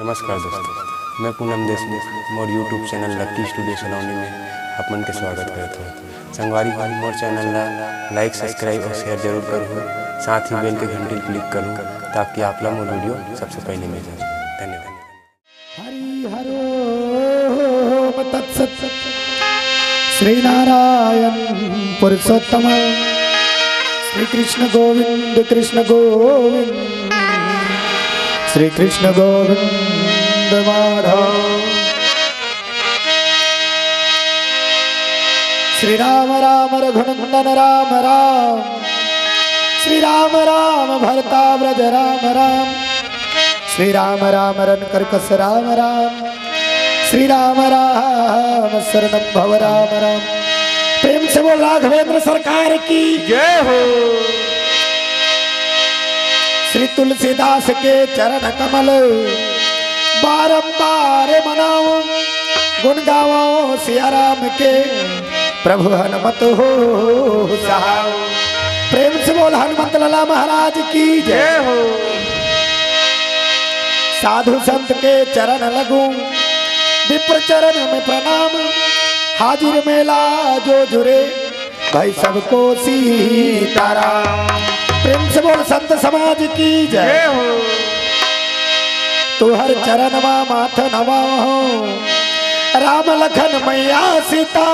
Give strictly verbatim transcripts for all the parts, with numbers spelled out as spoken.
नमस्कार दोस्तों, मैं पूनम देशमुख, मोर YouTube चैनल लक्की स्टूडियो सलोनी में आप मन के स्वागत करत हूँ। संगवारी हो, मोर चैनल ला लाइक, सब्सक्राइब और शेयर जरूर करहू, साथ ही बेल के घंटी क्लिक करहू, ताकि आप ला मोर वीडियो सबसे पहले मिल जाए। धन्यवाद। हरि हरोम तत्सत। श्री नारायण पुरुषोत्तम, श्री कृष्ण गोविंद, कृष्ण गोविंद, श्री कृष्ण गोविंद माधव। श्री राम राम रघुनंदन राम राम, श्री राम राम भरता ब्रज राम राम, श्री राम राम रन कर्कश राम राम, श्री राम राम शरणम भव राम राम। प्रेम से बोल राघवेंद्र सरकार की। जय हो। श्री तुलसीदास के चरण कमल बारंबार मनाऊं, गुण गावो सिया राम के, प्रभु हनुमत हो सहाय। प्रेम से बोल हनुमंत लाला महाराज की जय। जय हो। साधु संत के चरण लगूं, विप्र चरण में प्रणाम, हाजिर मेला जो जुरे, भाई सबको सीताराम। प्रेम से बोल संत समाज की जय। जय हो। तुहर चरण मा माथ नवाओ, राम लखन मैया सीता,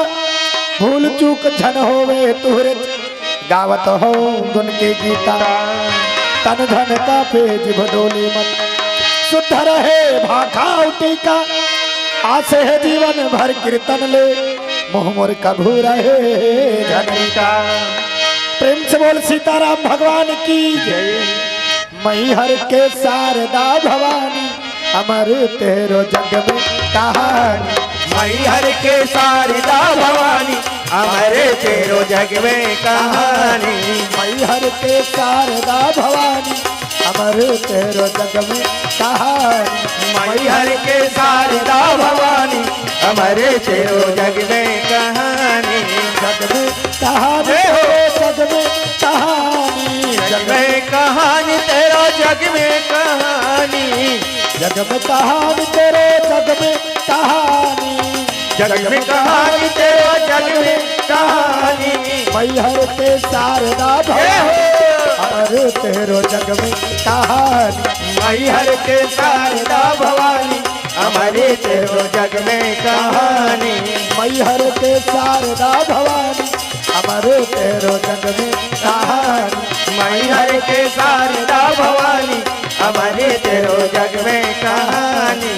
भूल चूक झन होवे तुहरे, गावत हो गुण के गीता। तन धन का पे जिभ डोली मत, शुद्ध रहे भाखा टीका, आसे है जीवन भर कीर्तन ले, मोह मोर कभू रहे झन मीटा। प्रेम से बोल सीताराम भगवान की जय। मैहर के शारदा भवानी, अमर तेरो जग में कहानी। मैहर के शारदा भवानी, अमर तेरो जग में कहानी। मैहर के शारदा भवानी, अमर तेरो जग में कहानी। मैहर के शारदा भवानी, अमर तेरो जग में कहानी। जग में कहानी जय हो। तेरो जग में कहानी। जग में कहानी तेरो जग में कहानी। जग में कहानी तेरो जग में कहानी। जग में कहानी तेरो जग में कहानी। मैहर के शारदा जय हो। भवानी, अमर तेरो जग में कहानी। मैहर के शारदा भवानी, अमर तेरो जग में कहानी। मैहर के शारदा भवानी, अमर तेरो जग में कहानी। मैहर के शारदा भवानी, अमर तेरो जग में कहानी।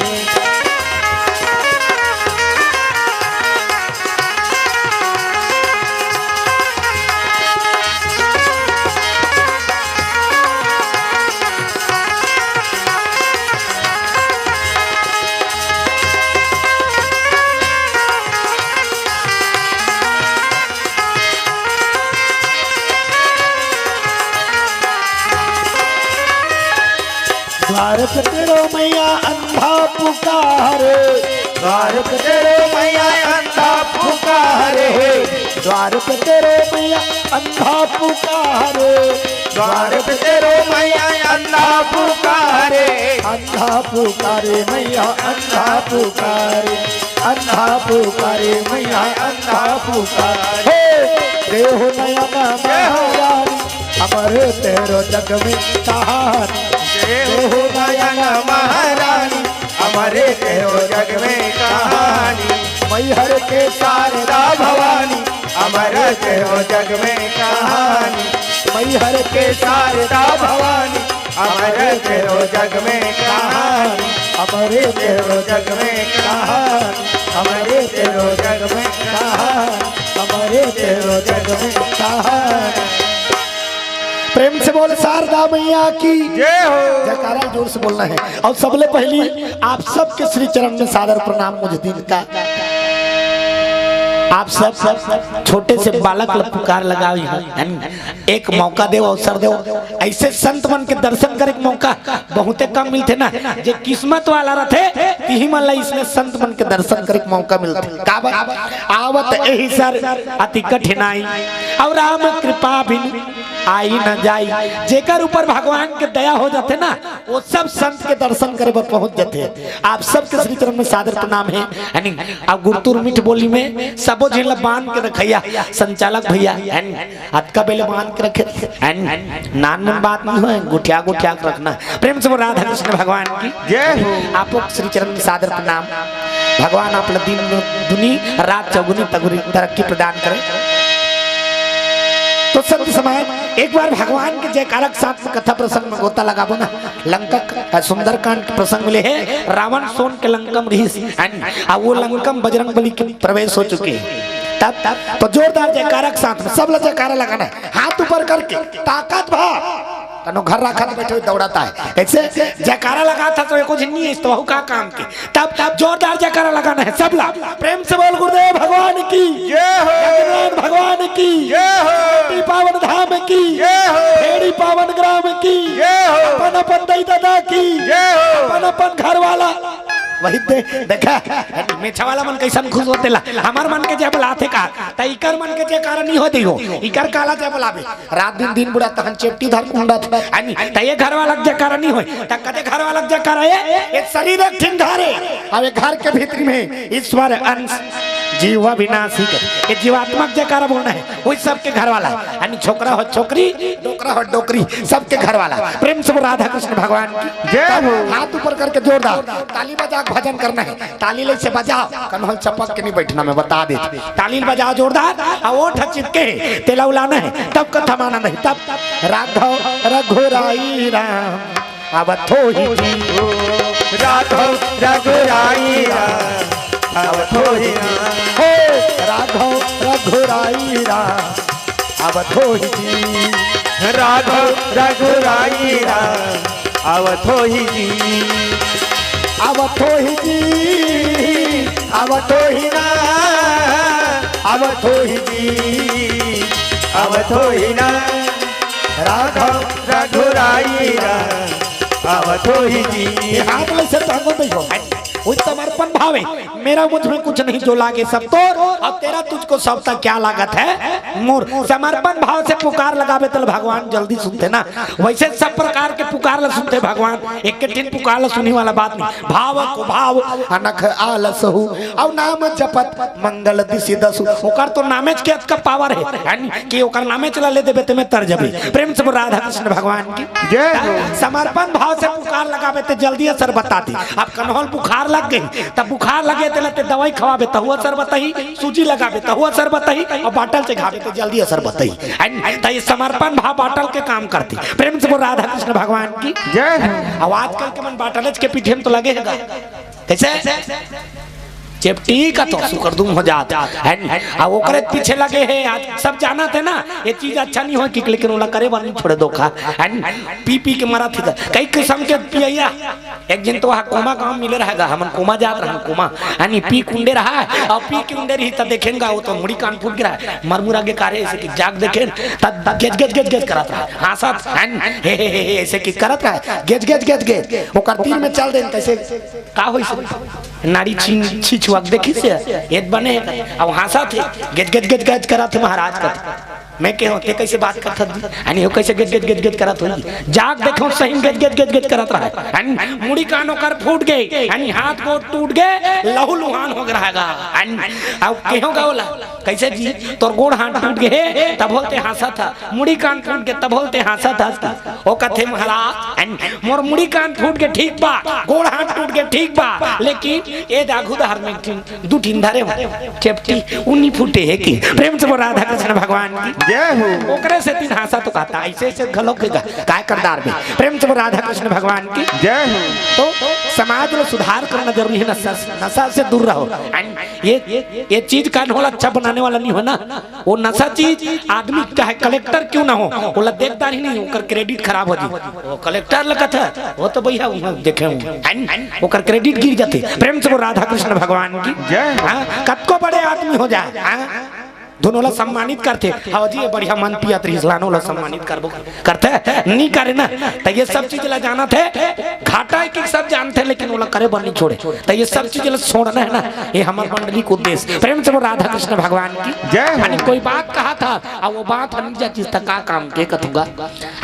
द्वार पे तेरो मैया अंधा पुकारे। द्वार पे तेरो मैया अंधा पुकारे। द्वार पे तेरो मैया अंधा पुकारे। द्वार पे तेरो मैया अंधा पुकारे। अंधा पुकारे मैया अंधा पुकारे। अंधा पुकारे मैया अंधा पुकारे। हे देहु नयन महारानी, अमर तेरो जग में कहानी। देहु नयन महारानी, अमर तेरो जग में कहानी। मैहर के शारदा भवानी, अमर तेरो जग में कहानी। मैहर के शारदा भवानी, अमर तेरो जग में कहानी। अमर तेरो जग में कहानी। अमर तेरो जग में कहानी। अमर तेरो जग में कहानी। प्रेम से बोल शारदा मैया की जय हो। जयकारा जोर से बोलना है। और सबले पहली आप सबके श्री चरण में सादर प्रणाम मुझ दिल का। आप सब छोटे से बालक ल पुकार लगाओ यहाँ, है न? एक मौका देव, अवसर देव। ऐसे संत मन के दर्शन करे के मौका बहुते कम मिलथे ना। जे किस्मत वाला रथे, तिही मन ला इसने संत मन के दर्शन करे के मौका मिलथे। काबर? आवत एही सर अति कठिनाई, और राम कृपा बिन आई न जाई। जेकर ऊपर भगवान के दया हो जाथे ना, वो सब संत के दर्शन करे बर पहुंच जाथे। आप सबके श्री चरण में सादर प्रणाम हे, है नी? अब गुरतुर मीठ बोली में सबो झिन ला बांध के रखइया संचालक भैया, है नी? अतका बेले बांध के रखे, है नी? नान मन बात नहीं होय, गोठिया गोठिया के रखना। प्रेम से बोल राधा कृष्ण भगवान की जय हो। आपो के श्री चरण में सादर प्रणाम। भगवान आप ला दिन दुनी रात चौगुनी तगुनी तरक्की प्रदान करे। तो संत समाज, एक बार भगवान के जयकारक साथ में कथा प्रसंग में गोता लगाबो ना। लंका क-, सुंदरकांड के प्रसंग मिले हे, रावण सोन के लंकम रिहिस, है नी? आ वो लंकम बजरंग बली के प्रवेश हो चुके हे। तब, तब तो जोरदार जयकारक साथ में सब ला जयकारा लगाना हे, हाथ ऊपर करके ताकत भा तनो घर रखा तो बैठे दौड़ाता हे। कैसे जयकारा लगाथा तो एको झिन नइ हे, तो वहू का काम के। तब, तब जोरदार जयकारा लगाना हे सब ला। प्रेम से बोल गुरुदेव भगवान की जय हो। सत्यनारायण भगवान की जय हो। पावन धाम की जय हो। भेड़ी पावन ग्राम की जय हो। अपन अपन दाई ददा की जय हो। अपन अपन घर वाला। वही दे, देखा, मेछा वाला मन कैसन खुश होथे ला। हमर मन के जय बलाथे का, त इकर मन के जयकारा नइ होय दिही। इकर काला जय बलाबे। रात दिन दिन बुढ़ा तहन चेपटी धर कुंडा था। है नी? त ये घर वाला के जयकारा नइ होय, त कते घर वाला के जयकारा हे? ये शरीर एक ठिन घर हे, अब ये घर के भीतरी में ईश्वर अंश जीव विनाशी के, ये जीवात्मा के जयकारा बोलना हे, वही सबके घर वाला हे। है नी? छोकरा हो छोकरी, डोकरा हो डोकरी, सबके घर वाला। प्रेम से बोल राधा कृष्ण भगवान की जय हो। हाथ ऊपर करके जोरदार ताली बजा के भजन करना हे। ताली ले से बजाओ, कनहल चपक के नहीं बैठना, मैं बता दे। ताली बजाओ जोरदार, आ ओठ चिपके हे, तेला उलाना हे, तब कथा माना नहीं, तब। राघव रघुराई राम, अब थोही जी। राघव रघुराई राम, अब थोही जी। हो, राघव रघुराई राम, अब थोही जी। राघव रघुराई राम, अब थोही जी। अब थोही जी, अब थोही ना, अब थोही जी, अब थोही ना। राघव रघुराई राम, अब थोही जी। हाथ में से टांगो नहीं हो। वो समर्पण भाव हे, मेरा मुझ में कुछ नहीं जो लागे सब तोर, और तेरा तुझको सौंपता क्या लागत है मोर। समर्पण भाव से पुकार लगाबे त भगवान जल्दी सुनथे ना। वैसे सब प्रकार के पुकार ला सुनथे भगवान, एक के ठिन पुकार ला सुनही वाला बात नहीं। भाव को भाव अनख आलस हो, अउ नाम जपत मंगल दिसि दसु। ओकर तो नामेच के अतका पावर हे, है नी? कि ओकर नामेच ला ले देबे ते में तर जबे। प्रेम से बोल राधा कृष्ण भगवान की जय हो। समर्पण भाव से पुकार लगाबे ते जल्दी असर बताथे। अब कन्हो ल बुखार लग गे, त बुखार लगे तेला ते दवाई खवाबे तहू असर बताही, सूजी लगाबे तहू असर बताही, अउ बाटल चघाबे ते जल्दी असर बताही। है नी? त ये समर्पण भाव बाटल के काम करथे। प्रेम से बोल राधा कृष्ण भगवान की जय हो। अब आजकल के मन बाटलेच के पीठे में तो लगे हे गा। कैसे? चेपटी का तो सुकर दुम हो जात हे। आ ओकरे पीछे लगे हे, आज सब जानथे ना, ये चीज अच्छा नहीं होय कि, लेकिन ओला करे बर नहीं छोड़े धोखा। है नी? पी पी के मरत हे, कई किसम के पियइया। एक झिन तो वहाँ कोमा गाँव मिले रहे गा, हमन कोमा जात रहन कोमा, है नी? पी के उंडे रहा, अउ पी के उंडे रही त देखेन गा, वो तो मुड़ी कान फूट गे रहा, मरमुरा गे कारे, अइसे कि जाग देखेन, त गेज गेज गेज गेज करत रहा, हाँसत, है नी? हे हे हे हे, अइसे कि करत रहा, गेज गेज गेज गेज, ओकर तीर में चल देन, कैसे का होइस? नाड़ी छीन, छिछुआ के देखिस, एत बने हे। अब हाँसत हे, गेज, गेज, गेज, गेज करत हे महाराज कथे। मैं कहेंव, ते कैसे बात करत हस? अने हो कैसे गेज, गेज, गेज, गेज करत होही? जाके देखेंव सही गेज, गेज, गेज, गेज करत रहा। अन मुड़ी कान ओकर फूट गे, अन हाथ गोड़ टूट गे, लहू लुहान हो गे रहा गा। अन अब कहेंव गा ओला, कैसे जी? तोर गोड़ हाथ टूट गे हे, तभो ले ते हाँसत हस। मुड़ी कान फूट गे, तभो ले ते हाँसत हस। ओ कथे महाराज, अन मोर मुड़ी कान फूट गे ठीक बा, गोड़ हाथ टूट गे ठीक बा, लेकिन ए दे आघू डहर में एक ठिन, दू ठिन धरे हंव चेपटी, ओ नी फूटे हे कि। प्रेम से बोल राधा कृष्ण भगवान की जय हो। ओकरे सेती हाँसत हे कथे, अइसे अइसे घलो के गा-, काय कर डारबे। प्रेम से बोल राधा कृष्ण भगवान की जय हो। तो समाज में सुधार करना जरूरी हे, नशा, नशा से दूर रहो। अन ये, ये चीज कान ओला अच्छा बनाने वाला नहीं हो ना, वो नशा चीज आदमी चाहे कलेक्टर क्यों ना हो, ओला देख डारही नहीं, ओकर credit खराब हो जाही। वो कलेक्टर लगत हे, वो तो भैया उहाँ देखे हंव, अन, ओकर credit गिर जाथे। प्रेम से बोल राधा कृष्ण भगवान की जय। हाँ, कतको बड़े आदमी हो जाए, हाँ, दोनों ला सम्मानित करथे। हाँ जी, ये बढ़िया मन पियत रहिस, लानो ला सम्मानित करबो करथे, नी करे ना। त ये सब चीज ला जानत हे, घाटा हे कि सब जानथे, लेकिन ओला करे बर नी छोड़े। त ये सब चीज ला छोड़ना हे ना, ये हमर मंडली के उद्देश्य। प्रेम से बोल राधा कृष्ण भगवान की जय हो। यानी कोई बात कहा था, अब वो बात हम जा चीज तक का काम के कथूंगा।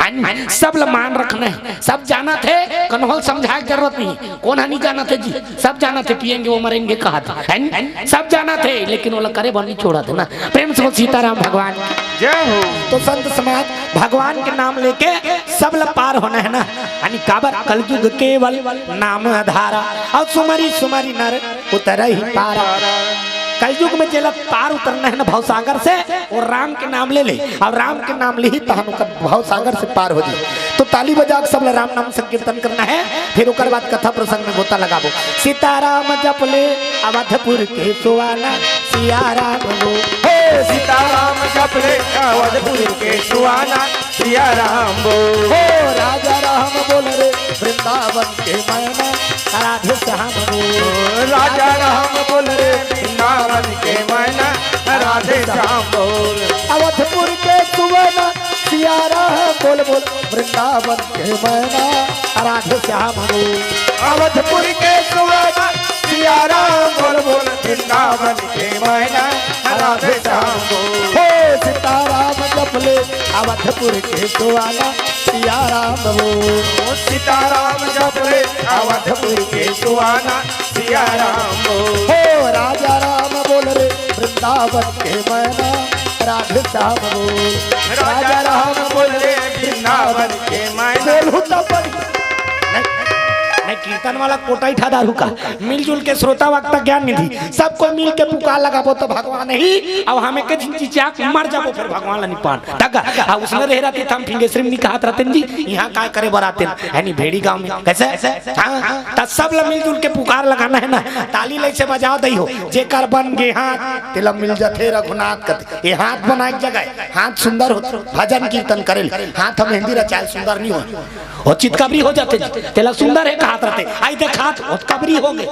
अन सब ल मान रखना हे, सब जानत हे, कन्हो ल समझाए के जरूरत नहीं। कोन ह नहीं जानत हे जी, सब जानत हे, पिएंगे वो मरेंगे कहा था, अन सब जानत हे, लेकिन ओला करे बर नहीं छोड़त हे ना। प्रेम से बोल सीताराम भगवान की। जय हो। तो संत समाज, भगवान के नाम लेके सब ल पार होना हे ना। यानी काबर कलयुग केवल नाम आधारा, और सुमरी सुमरी नर उतरही पारा। कलयुग में जेला पार उतरना हे ना भवसागर से, वो राम के नाम ले ले, और राम के नाम ले ही तहन ओकर भवसागर से पार हो जाए। तो ताली बजा के सब ला राम नाम संकीर्तन करना हे, फिर ओकर बाद कथा प्रसंग में गोता लगाबो। सीताराम जप ले अवधपुर के सुहाना, सिया राम बोल। हे सीताराम जप ले अवधपुर के सुहाना, सिया राम बोल। हो राजा राम बोल रे वृंदावन के मैना, राधे श्याम बोल। राजा राम बोल रे वृंदावन के मैना, राधे श्याम बोल। अवधपुर के सुहाना, सिया राम बोल बोल। वृंदावन के मैना, राधे श्याम बोल। अवधपुर के सुहाना, सिया राम बोल बोल। वृंदावन के मैना, राधे श्याम बोल। हे सीताराम जप ले अवधपुर के सुहाना, सिया राम बोल। ओ सीताराम जप ले अवधपुर के सुहाना, सिया राम बोल। हो राजा राम बोल रे वृंदावन के मैना, राधे श्याम बोल। राजा राम बोल रे वृंदावन के मैना। बोलहू तब बनी। नहीं, नहीं, कीर्तन वाला कोटा ही ठा दारू का। मिलजुल के श्रोता वक्ता ज्ञान निधि, सब कोई मिल के पुकार लगाबो तो भगवान ही। अब हमें के झिन चिचिया के मर जाबो, फिर भगवान ला निपान। तक, आ, उसने रह रहते, हम फिंगे श्रीम नहीं कहत रहते जी, यहाँ काय करे बर आते हैं, है नहीं, भेड़ी गांव में। कैसे? हाँ, त सब ला मिलजुल के पुकार लगाना हे ना। ताली ले से बजाओ दई हो, जेकर बन गे हाथ, तेला मिल जाथे रघुनाथ कथे। ये हाथ बनाए के जगह हे, हाथ सुंदर हो, भजन कीर्तन करे ले। हाथ ह मेहंदी रचाए सुंदर नहीं हो, वो चितकबरी हो जाथे जी, तेला सुंदर हे कहत रहते। आई देख हाथ, वो कबरी हो गे।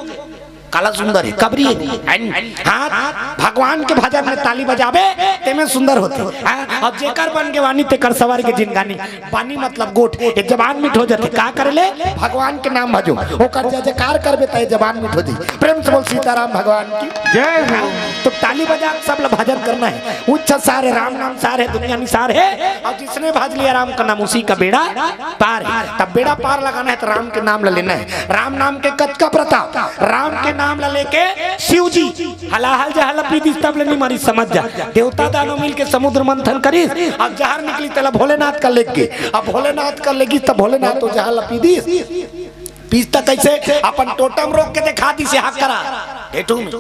काला सुंदर हे, कबरी हे। हाथ भगवान के भजन में ताली बजाबे, तेमे सुंदर होथे। हाँ, अब जेकर बन गे वाणी, तेकर सवार के जिनगानी। वाणी मतलब गोठ, ये जबान मीठ हो जाथे। का करे ले? भगवान के नाम भजो, ओकर जय जयकार करबे त ये जबान मीठ हो जाही। प्रेम से बोल सीताराम भगवान की। जय हो। तो ताली बजा के सब ला भजन करना हे। उच्च सार हे, राम नाम सार हे, दुनिया निसार हे। और जिसने भज लिया राम का नाम, उसी का बेड़ा पार हे। तब बेड़ा पार लगाना हे तो राम के नाम ला लेना हे। राम नाम के कतका प्रताप, राम के नाम ला लेके शिव जी हलाहल जहल पी दिस, तब ले नहीं मरी, समझ जा। देवता दानव मिल के समुद्र मंथन करिस, अब जहर निकली, तेला भोलेनाथ का लेके, अब भोलेनाथ का लेगी, तब भोलेनाथ तो जहर पी दिस। पीस त कैसे? अपन टोटम रोक के देखा दिस, यहाँ करा टेटू में।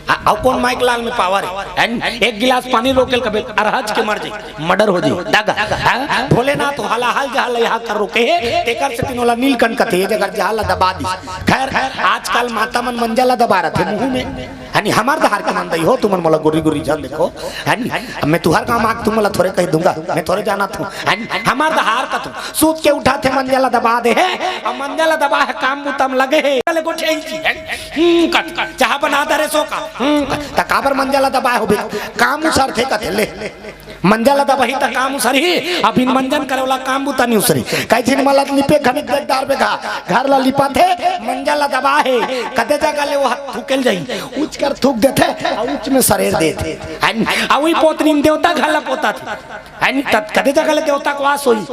आ, अउ कौन माइक लाल में पावर हे? हैं? एक गिलास पानी रोक के कबे अरहज के मर जाई, मर्डर हो जाई। दागा, हाँ? भोलेनाथ हलाहल जहल यहाँ कर रोके हे, तेकर से तीनों ला नीलकंठ कथे, ये जगह जहल ला दबा दिस। खैर, आजकल माता मन मंजा ला दबा रथे मुंह में। हनी हमार दहार के मन दई हो, तुमन मोला गुरी गुरी झन देखो। हनी, अब मैं तुहर काम आके तुमन ला थोरे कह दूंगा, मैं थोरे जाना थू। हनी, हमार दहार का तू सूत के उठा थे, मंजा ला दबा दे हे, अब मंजा ला दबा हे, काम बुता म लगे हे। ले गोठे ही जी, हनी, हम्म, कट, कट, चाह बना दे रे सो का, हम्म, कट, त काबर मंजा ला दबा हे हो बे, काम उसर थे कथे ले। मंजा ला दबाही त काम उसरही, अब बिन मंजन करे वाला काम बुता नहीं उसरही। कई झिन मला लिपे घनी देखदार बे घा, घर ला लिपा थे, मंजा ला दबा हे, कदे जगह ले वो हाथ थूकेल जाई, उच कर थूक देथे, आ उच में सरेर देथे। हन, आ वही पोतनी देवता घर ला पोता थे। हन, तत कदे जगह ले देवता के वास होई,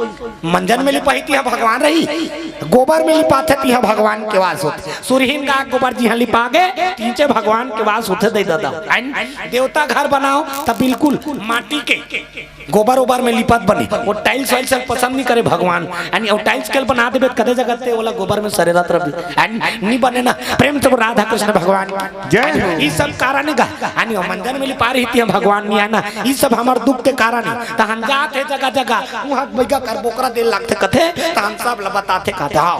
मंजन में लिपाही तिहा भगवान रही, गोबर में लिपाथे तिहा भगवान के वास होथे। सुरहीन गाय गोबर जिहा लिपा गे, तिहां भगवान के वास होथे दे दादा। हन, देवता घर बनाओ त बिल्कुल माटी के गोबर ओबर में लिपत बनी, वो टाइल्स वाइल्स सब पसंद नहीं करे भगवान। यानी वो टाइल्स के बना देबे त कदे जगह ते ओला गोबर में सरेरत रबे। यानी नहीं बने ना। प्रेम से बोल राधा कृष्ण भगवान की। जय हो। ई सब कारण हे गा। यानी वो मंजन में लिपा रही थी हम भगवान नहीं आना। ई सब हमार दुख के कारण हे। त हम जात हे जगह जगह, वहाँ बैगा कर बोकरा दे लगथे कथे, त हम सब ला बताथे कहथे, आओ।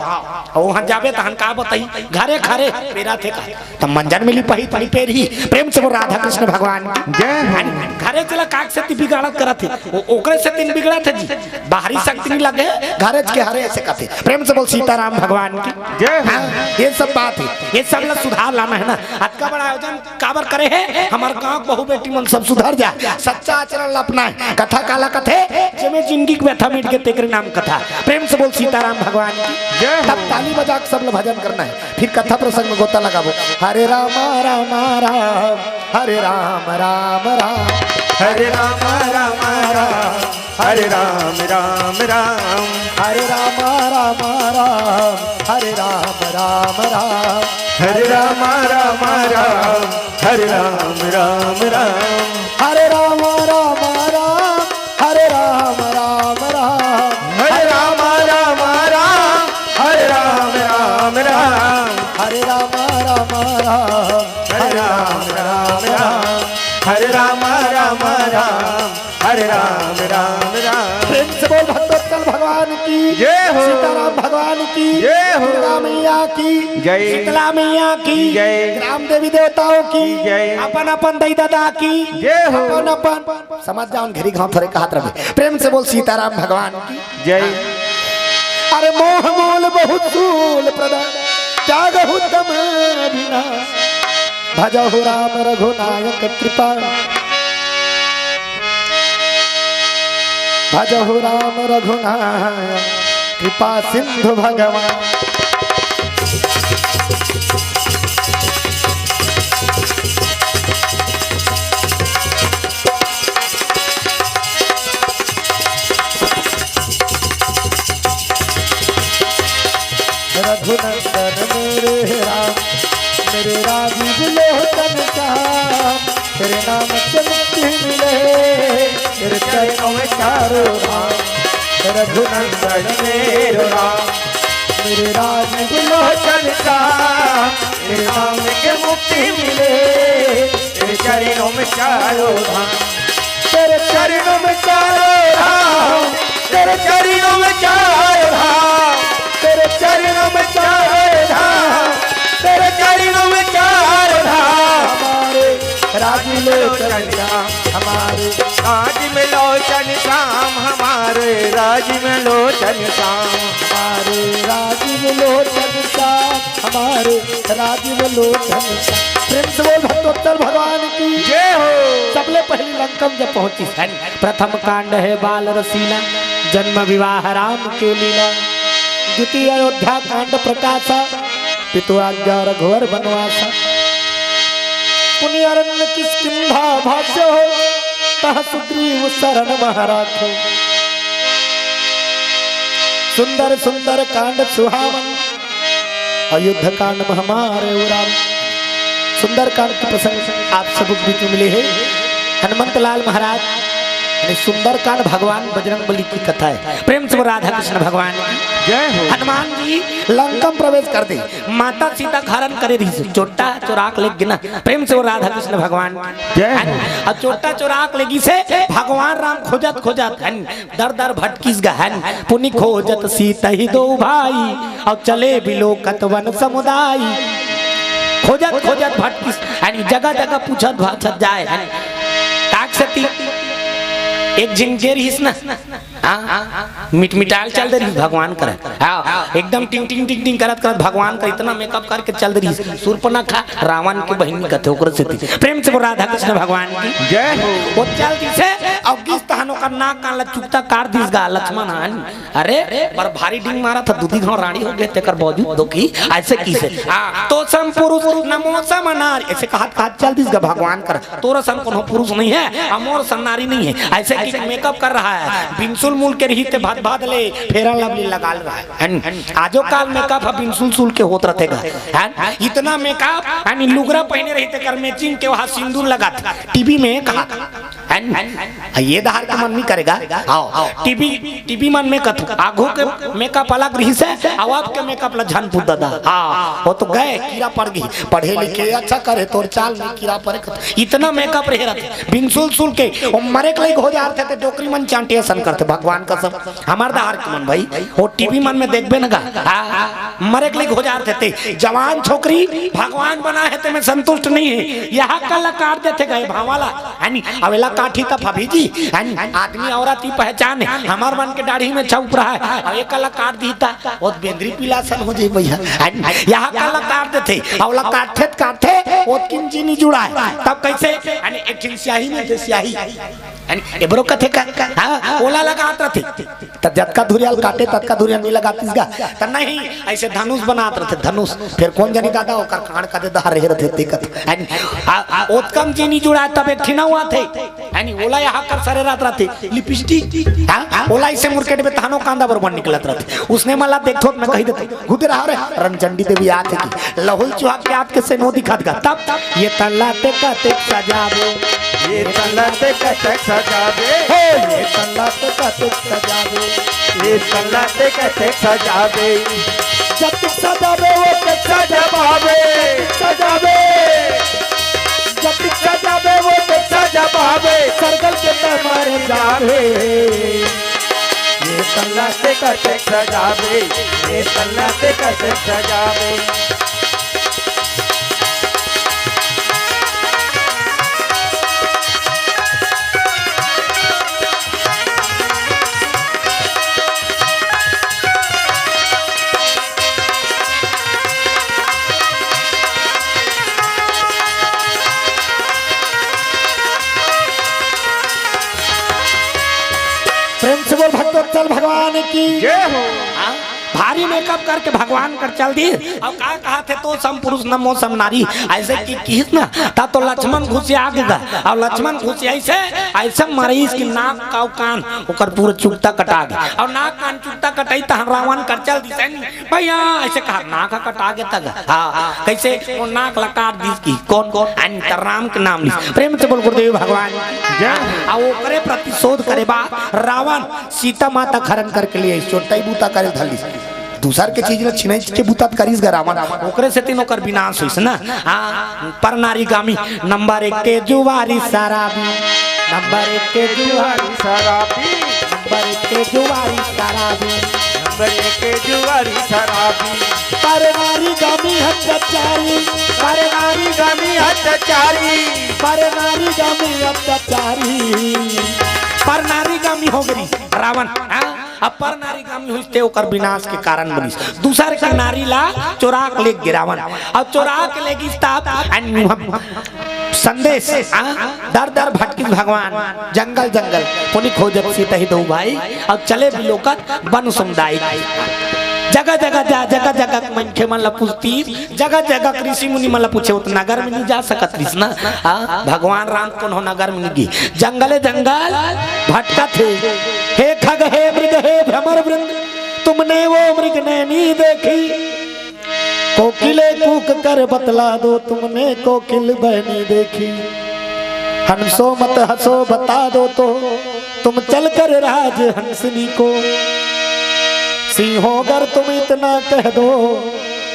और वहाँ जाबे त हम का बताई, घरे घरे पेरा थे का। त मंजन में लिपाही त लिपे रही। प्रेम से बोल राधा कृष्ण भगवान की। जय हो। यानी घरे चला काक से ती बिगाड़ा करत हे, ओ-, ओकरे सेती बिगड़त हे जी। बाहरी शक्ति नहीं लगे, घरेच के हरे अइसे कथे। प्रेम से बोल सीताराम भगवान की। जय हो। हाँ, ये सब बात हे, ये सब ला सुधार लाना हे ना। अतका बड़ा आयोजन काबर करे हे? हमर गांव के बहू बेटी मन सब सुधर जा, सच्चा आचरण ला अपनाए। कथा काला कथे, जेमे जिंदगी के व्यथा मिट गे तेकरे नाम कथा। प्रेम से बोल सीताराम भगवान की। जय हो। तब ताली बजा के सब ला भजन करना हे। फिर कथा प्रसंग में गोता लगाबो। हरे राम राम राम, हरे राम राम राम। हरे राम राम राम, हरे राम राम राम। हरे राम राम राम, हरे राम राम राम। हरे राम राम राम, हरे राम राम राम। हरे राम राम राम, हरे राम राम राम। हरे राम राम राम, हरे राम राम राम। हरे राम राम राम, हरे राम राम राम। हरे राम राम राम, हरे राम राम राम। प्रेम से बोल भक्तवत्सल भगवान की जय हो। सीताराम भगवान की जय हो। दुर्गा मैया की जय। शीतला मैया की जय। ग्राम देवी देवताओं की जय। अपन अपन दई ददा की जय हो। अपन अपन समझ जाओ, घेरी घाव थोरे कहत रहे। प्रेम से बोल सीताराम भगवान की जय। अरे मोह मोल बहुत सूल प्रदा, त्यागहु तम अभिनाश। भजहु राम रघुनायक कृपा, भजहु राम रघुनायक कृपा सिंधु भगवान। रघुनंदन मेरे राम, मेरे राजीव लोचन श्याम, तेरे नाम से मुक्ति मिले, तेरे चरणों में चारों धाम। रघुनंदन मेरो राम, मेरे राजीव लोचन श्याम, तेरे नाम से मुक्ति मिले, तेरे चरणों में चारों धाम। तेरे चरणों में चारों धाम, तेरे चरणों में चारों धाम, तेरे चरणों में चारों धाम, तेरे चरणों में चारों धाम। हमारे राजीव लोचन श्याम, हमारे राजीव लोचन श्याम, हमारे राजीव लोचन श्याम, हमारे राजीव लोचन श्याम, हमारे राजीव लोचन श्याम। प्रेम से बोल भक्तवत्सल भगवान की जय हो। सबले पहली लंका में जब पहुंचिस, प्रथम कांड हे बाल रसीला, जन्म विवाह राम के लीला। द्वितीय अयोध्या कांड प्रकाशा, पितु आज्ञा रघुवर बनवासा। पुनि अरण्य किष्किंधा भाष्य हो, तह सुग्रीव शरण महराखो। सुंदर सुंदर कांड सुहावन, अयोध्या कांड में हमारे उरावन। सुंदरकांड के प्रसंग आप सबके बीच में मिले हे। हनुमंत लाल महाराज, यानी सुंदरकांड भगवान बजरंग बली की कथा हे। प्रेम से बोल राधा कृष्ण भगवान की जय हो। हनुमान जी लंका में प्रवेश कर दे, माता सीता के हरण करे रहिस हे, चोट्टा चोरा के लेगे ना। प्रेम से बोल राधा कृष्ण भगवान की जय हो। अउ चोट्टा चोरा के लेगिस हे, भगवान राम खोजत खोजत हे, दर दर भटकिस गा हे। पुनि खोजत सीतहि दोउ भाई, अउ चले बिलोकत वन समुदाय। खोजत खोजत भटकिस, यानी जगह जगह पूछत भाछत जाए हे। काक सती एक झिन गे रहिस ना, हाँ, मिटमिटाल चल दे रहिस भगवान करा। हाँ, एकदम टिंग टिंग टिंग टिंग करत करत भगवान करा इतना मेकअप करके चल दे रहिस। सूर्पनखा रावण के बहिनी कथे ओकर सेती। प्रेम से बोल राधा कृष्ण भगवान की जय हो। वो चल दिस हे, अउ गिस तहन ओकर नाक कान ला चुकता काट दिस गा लक्ष्मण हन। अरे, पर भारी डिंग मारत हे, दूधी घांव रांड़ी हो गे, तेकर बावजूद दोखी, अइसे कइसे? हाँ, तोसम पुरुष न मोसम नारी, अइसे कहत कहत चल दिस गा भगवान करा, तोर असन कोनो पुरुष नहीं हे, अउ मोर असन नारी नहीं हे, अइसे कइसे मेकअप कर रहा हे, बिनसुल मुल के रही ते भात भात ले, Fair and Lovely लगा ले रहा हे, हैं? आजो काल मेकअप ह बिनसुल सुल के होत रथे गा, हैं? इतना मेकअप, यानी लुगरा पहिने रही तेकर matching के वहाँ सिंदूर लगाथे, टीवी में कहत हे। हैं? ये डहर के मन नहीं करेगा। हाँ, टीवी, टीवी मन में कथू, आघू के मेकअप अलग रहिस हे, अउ अब के मेकअप ला झन पूछ ददा। हाँ, वो तो गए, कीड़ा पड़ गे, पढ़े लिखे अच्छा करे, तोर चाल में कीड़ा पड़े कथू। इतना मेकअप रहे रहिथे, बिनसुल सुल के, वो मरे के लइक हो जाथे, ते डोकरी मन चांटी असन करथे, भगवान कसम। हमर डहर के मन भाई, वो टीवी मन में देखबे न गा, हाँ, मरे के लइक हो जाथे ते। जवान छोकरी भगवान बनाए हे, तेमे संतुष्ट नहीं हे, यहाँ कल काट देथे गा भांवा ला, है नी? अब एला काटी त भाभी जी, हैं? आदमी औरत ही पहचान हे, हमर मन के दाढ़ी में छौप रहा है, अउ एक ला काट दी त, ओ बेंदरी पीला सन हो जाई भैया, हैं? यहाँ का ला काट देथे, अउ ला काटथे त काटथे, ओ किन जी नहीं जुड़ा है, तब कैसे? हैं? एक ठिन स्याही में थे, स्याही, हैं? एबरो कथे का, हाँ, ओला लगात रथे। त जतका धुरियाल काटे, ततका धुरियाल नहीं लगातिस गा। त नहीं, ऐसे धनुष बनात रथे, धनुष। फिर कोन जनी दादा ओकर कान का दे दहा रहे रथे, देखत। हैं? आ, आ, ओतकम जी नहीं जुड़ा, तब एक ठिन हुआ थे। हैं? ओला यहाँ कर सरे रात रथे, लिपस्टिक। हाँ? ओला इसे मुरकेट में तहनो कांदा बरोबर निकलत रथे। उसने मला देखथो, मैं कही देथो, घुदे रहा रे, रंगचंडी देवी आथे की। लहुल चुहा के आत के सेनो दिखत गा। तब ये तल्ला ते कतेक सजाबे। ये तल्ला ते कतेक सजाबे। हे, ये तल्ला ते कतेक सजाबे। ये तल्ला ते कतेक सजाबे। जतिक सजाबे, वो तेक सजाबे। सजाबे। जतिक सजाबे, वो तेक सजाबे। सरगल के ते मर जाबे। ये तल्ला ते कतेक सजाबे। ये तल्ला ते कतेक सजाबे। प्रेम से बोल भक्तवत्सल भगवान की। जय हो। हाँ? भारी मेकअप करके भगवान कर चल दी। अउ का कहा थे तो सम पुरुष नमो सम नारी, ऐसे कि किहिस ना, ता तो लक्ष्मण घुसिया गे गा। अउ लक्ष्मण घुसिया ऐसे, ऐसे मारिस कि नाक का कान ओकर पूरा चुकता कटा गे। अउ नाक कान चुकता कटाई तहन रावण कर चल दिस, हैं? भैया ऐसे कहा नाक कटा गे तक। हाँ, कैसे? ओ नाक ला काट दिस कि कोन? कोन? अंत राम के नाम लिस। प्रेम से बोल गुरुदेव भगवान। जय। आ ओकरे प्रतिशोध करे बा रावण सीता माता हरण करके लिए चोटाई बूता करे धलिस। दूसर के चीज ल छिनई के बूता करिस गा रावण, ओकरे सेतिन ओकर विनाश होइस ना। हाँ, पर नारी गामी नंबर एक के जुआरी शराबी, नंबर एक के जुआरी शराबी, नंबर एक के जुआरी शराबी, नंबर एक के जुआरी शराबी। पर नारी गामी अत्याचारी, पर नारी गामी अत्याचारी, पर नारी गामी अत्याचारी। पर नारी गामी हो गई रावण, हाँ? अब पर नारी गामी होइस ते ओकर विनाश के कारण बनिस। दूसर के नारी ला चोरा के लेग गे रावण। अब चोरा के लेगिस तब अन-, संदेश, आ, दर दर भटकिस भगवान, जंगल जंगल, पुनि खोजत सीतहि दो भाई, अब चले बिलोकत बन समुदाय। जगह जगह जा, जगह जगह के मनखे मन ला पूछतिस, जगह जगह के ऋषि मुनि मन ला पूछे, ओ तो नगर में नहीं जा सकत रिहिस ना। हाँ, भगवान राम कोनो नगर में नहीं गे, जंगले जंगल भटकत हे। हे खग, हे मृग, हे भ्रमर वृंद, तुमने वो मृग नैनी देखी? कोकिले कूक कर बतला दो, तुमने कोकिल बहनी देखी? हंसो मत हंसो बता दो तो, तुम चलकर राज हंसनी को। सिंहो अगर तुम इतना कह दो,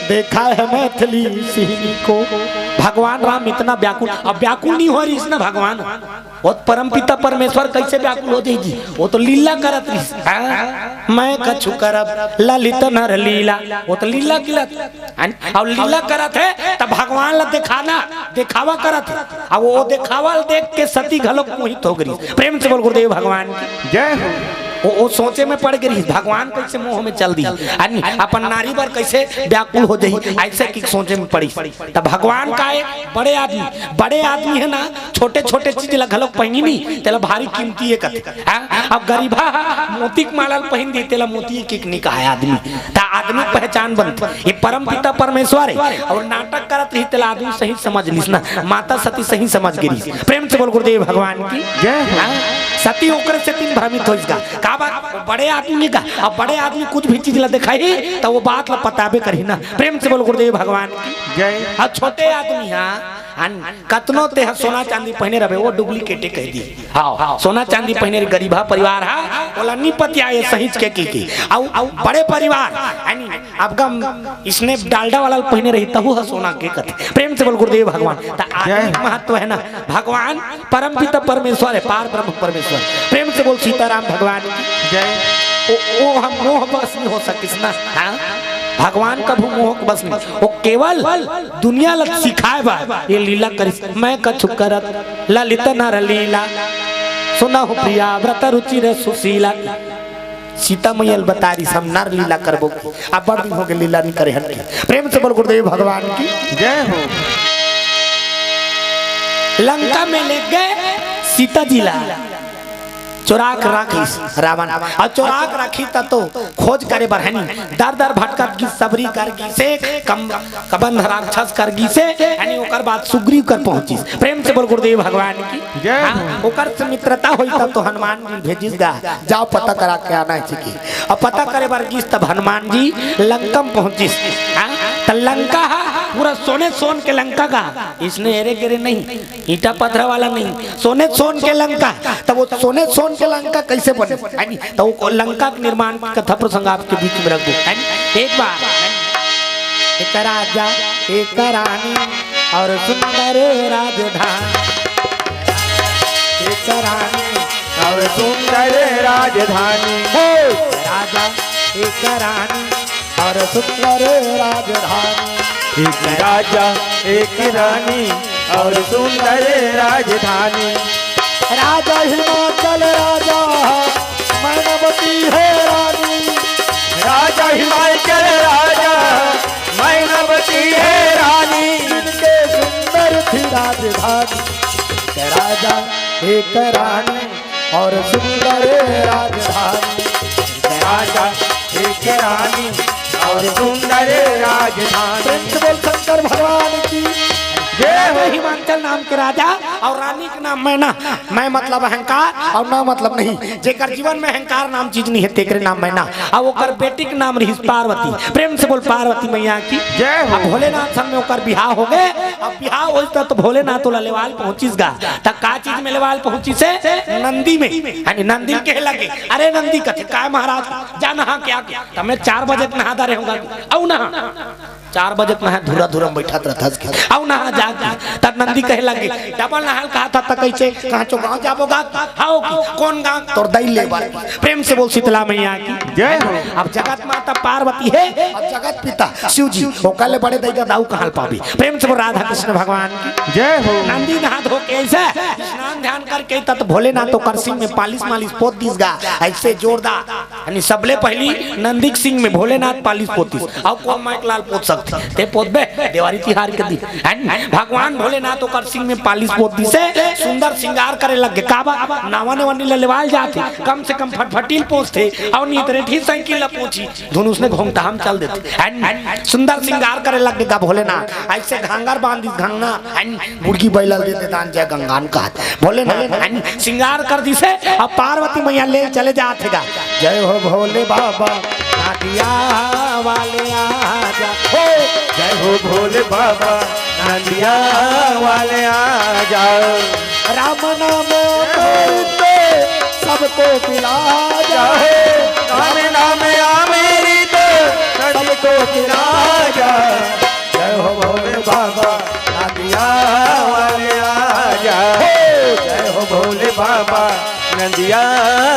देखा है मैथिली सिंहनी को। भगवान राम इतना व्याकुल, अब व्याकुल नहीं हो रहिस ना भगवान, वो परमपिता परमेश्वर कैसे व्याकुल हो जाएगी? वो तो लीला करत रहिस। हाँ? मैं कछु करब ललित नर लीला, वो तो लीला गिलत। हैं? अउ लीला करत हे, त भगवान ला देखाना, देखावा करत हे। अउ वो देखावा ल देख के सती घलोक मोहित हो गई। प्रेम से बोल गुरुदेव भगवान की। जय हो। वो, वो सोचे में पड़ गई, भगवान कैसे मोह में चल दी, हैं? अपन नारी बर कैसे व्याकुल हो जाई, ऐसे की सोचे में पड़ी। त भगवान का एक बड़े आदमी, बड़े आदमी हे ना, छोटे छोटे चीज ला घलोक पहिनी नहीं, तेला भारी कीमती हे कथे। हाँ? अब गरीबा हा मोती के माला ल पहिन दी, तेला मोती के नहीं कहा आदमी। त आदमी पहचान बनथे। ये परम पिता परमेश्वर हे। अउ नाटक करत रही, तेला आदमी सही समझ लिस ना। माता सती सही समझ गे रिहिस। प्रेम से बोल गुरुदेव भगवान की। जय हो। हाँ? सती ओकरे सेतिन भ्रमित होइस गा। का बात? बड़े आदमी का। अब बड़े आदमी कुछ भी चीज ला देखाही, त वो बात ला पताबे करही ना। प्रेम से बोल गुरुदेव भगवान की। जय। अब छोटे आदमी, हाँ, हाँ, कतनो तेहा सोना चांदी पहिने रहबे, वो डुप्लीकेटे कह दी। हाँ, सोना चांदी पहिने रही, गरीबा परिवार हा, ओला नी पतिया ये सहिच के की की। अउ, अउ बड़े परिवार, यानी अब गम इसने डालडा वाला पहिने रही, तहु हा सोना के कथे। प्रेम से बोल गुरुदेव भगवान। त आदमी जय। महत्व हे ना, भगवान परम पिता परमेश्वर हे, पार ब्रह्म परमेश्वर। प्रेम से बोल सीताराम भगवान की। जय। ओ, ओ हम मोह बस नहीं हो सकिस ना, हाँ? भगवान कभू मोह के बस नहीं, वो केवल दुनिया ला सिखाए बर ये लीला करिस। मैं कछु करत ललित नर लीला, सुनहु प्रिया व्रत रुचिर सुशीला। सीता मैया ल बता रही, हम नर लीला करबो। अब बड़ दिन हो गए लीला नहीं करे हन के। प्रेम से बोल गुरुदेव भगवान की। जय हो। लंका में ले गए सीता जी ला, चोरा के राखिस रावण। अउ चोरा के राखिस त तो खोज करे बर हनी दर दर भटकत गिस, सबरी कर गिसे, कम कबंध राक्षस कर गिसे, यानी ओकर बाद सुग्रीव कर पहुंचिस। प्रेम से बोल गुरुदेव भगवान की। जय हाँ, हो। ओकर से मित्रता होई तब तो हनुमान जी भेजिस गा, जाओ पता करा के आना है चिकी। अब पता करे बर गिस तब हनुमान जी लंका में पहुंचिस। हाँ, त लंका हा पूरा सोने सोन के लंका का, इसने एरे गेरे नहीं, ईटा पत्थर वाला नहीं, सोने सोन के लंका। तब वो सोने सोन के लंका कैसे बने? यानी तो वो लंका के निर्माण की कथा प्रसंग आपके बीच में रख दो। यानी एक बार एक राजा, एक रानी और सुंदर राजधानी। एक रानी और सुंदर राजधानी। हो राजा, एक रानी और सुंदर राजधानी। एक राजा, एक रानी और सुंदर राजधानी। राजा हिमाचल राजा, मैनावती है रानी। राजा हिमाचल राजा, मैनावती है रानी। इनके सुंदर थी राजधानी। एक राजा, एक रानी और सुंदर राजधानी। एक राजा, एक रानी और सुंदर राजधानी। प्रेम से बोल शंकर भगवान की। जय हो। हिमांचल नाम के राजा और रानी के नाम मैना। मैं मतलब अहंकार और ना मतलब नहीं। जेकर जीवन में अहंकार नाम चीज नहीं है, तेकरे नाम मैना। और ओकर बेटी के नाम रहीस पार्वती। प्रेम से बोल पार्वती मैया की। जय हो। अब भोलेनाथ संग में ओकर बिहाव हो गए। अब बिहाव होइस त तो भोलेनाथ ओला लेवाल पहुंचिस गा। त का चीज में लेवाल पहुंचिस हे? नंदी में। यानी नंदी ल कहे लगे, अरे नंदी कथे, "काय महाराज, जा नहा के आ।" त मैं चार बजे के नहा डारे हंव गा। अउ नहा, चार बजे के नहा धुरा धुरा में बैठत रहत हस के। अउ नहा जा के। त नंदी कहे लगे, "डबल नहाल कहा था त कैसे? कहाँ चो गाँव जाबो गा?" हाव कि, "कौन गाँव?" तोर दई ले बर। प्रेम से बोल शीतला मैया की। जय हो। अब जगत माता पार्वती है, अब जगत पिता शिव जी, ओकर ले बड़े दई ददा अउ कहाँ ल पाबे। प्रेम से बोल राधा कृष्ण भगवान की। जय हो। नंदी नहा धो के ऐसे स्नान ध्यान करके तत भोलेनाथ ओकर सिंग में पालिश मालिश पोत दिस गा, ऐसे जोरदार। यानी सबले पहली नंदी के सिंग में भोलेनाथ पालिश पोतिस। अउ कोन माइक लाल पोत सकथे? ते पोतबे देवारी तिहार के दिन। हैं? भगवान भोलेनाथ ओकर सिंग में पालिश पोत दिसे, सुंदर सिंगार करे लग गे। काबर? नावा नेवा नी ल लेवाल जाथे, कम से कम फटफटी ल पोंछथे, अउ नी त रेठी साइकिल ल पोंछी, धुन उसने घोंघटा हम चल देथे। हैं? सुंदर सिंगार करे लग गे गा भोलेनाथ, ऐसे घांगर बांध दिस, घांगर, हैं? मुर्गी बैला ल दे दे दान जय गंगा न कहत। भोलेनाथ, हैं? सिंगार कर दिसे, अब पार्वती मैया ले चले जाथे गा। जय हो भोले बाबा, नदिया वाले आजा। हो, जय हो भोले बाबा, नदिया वाले आजा। राम नाम अमृत सबको पिला जा। राम नाम अमृत सबको पिला जा। जय हो भोले बाबा, नदिया वाले आजा। जय हो भोले बाबा, नदिया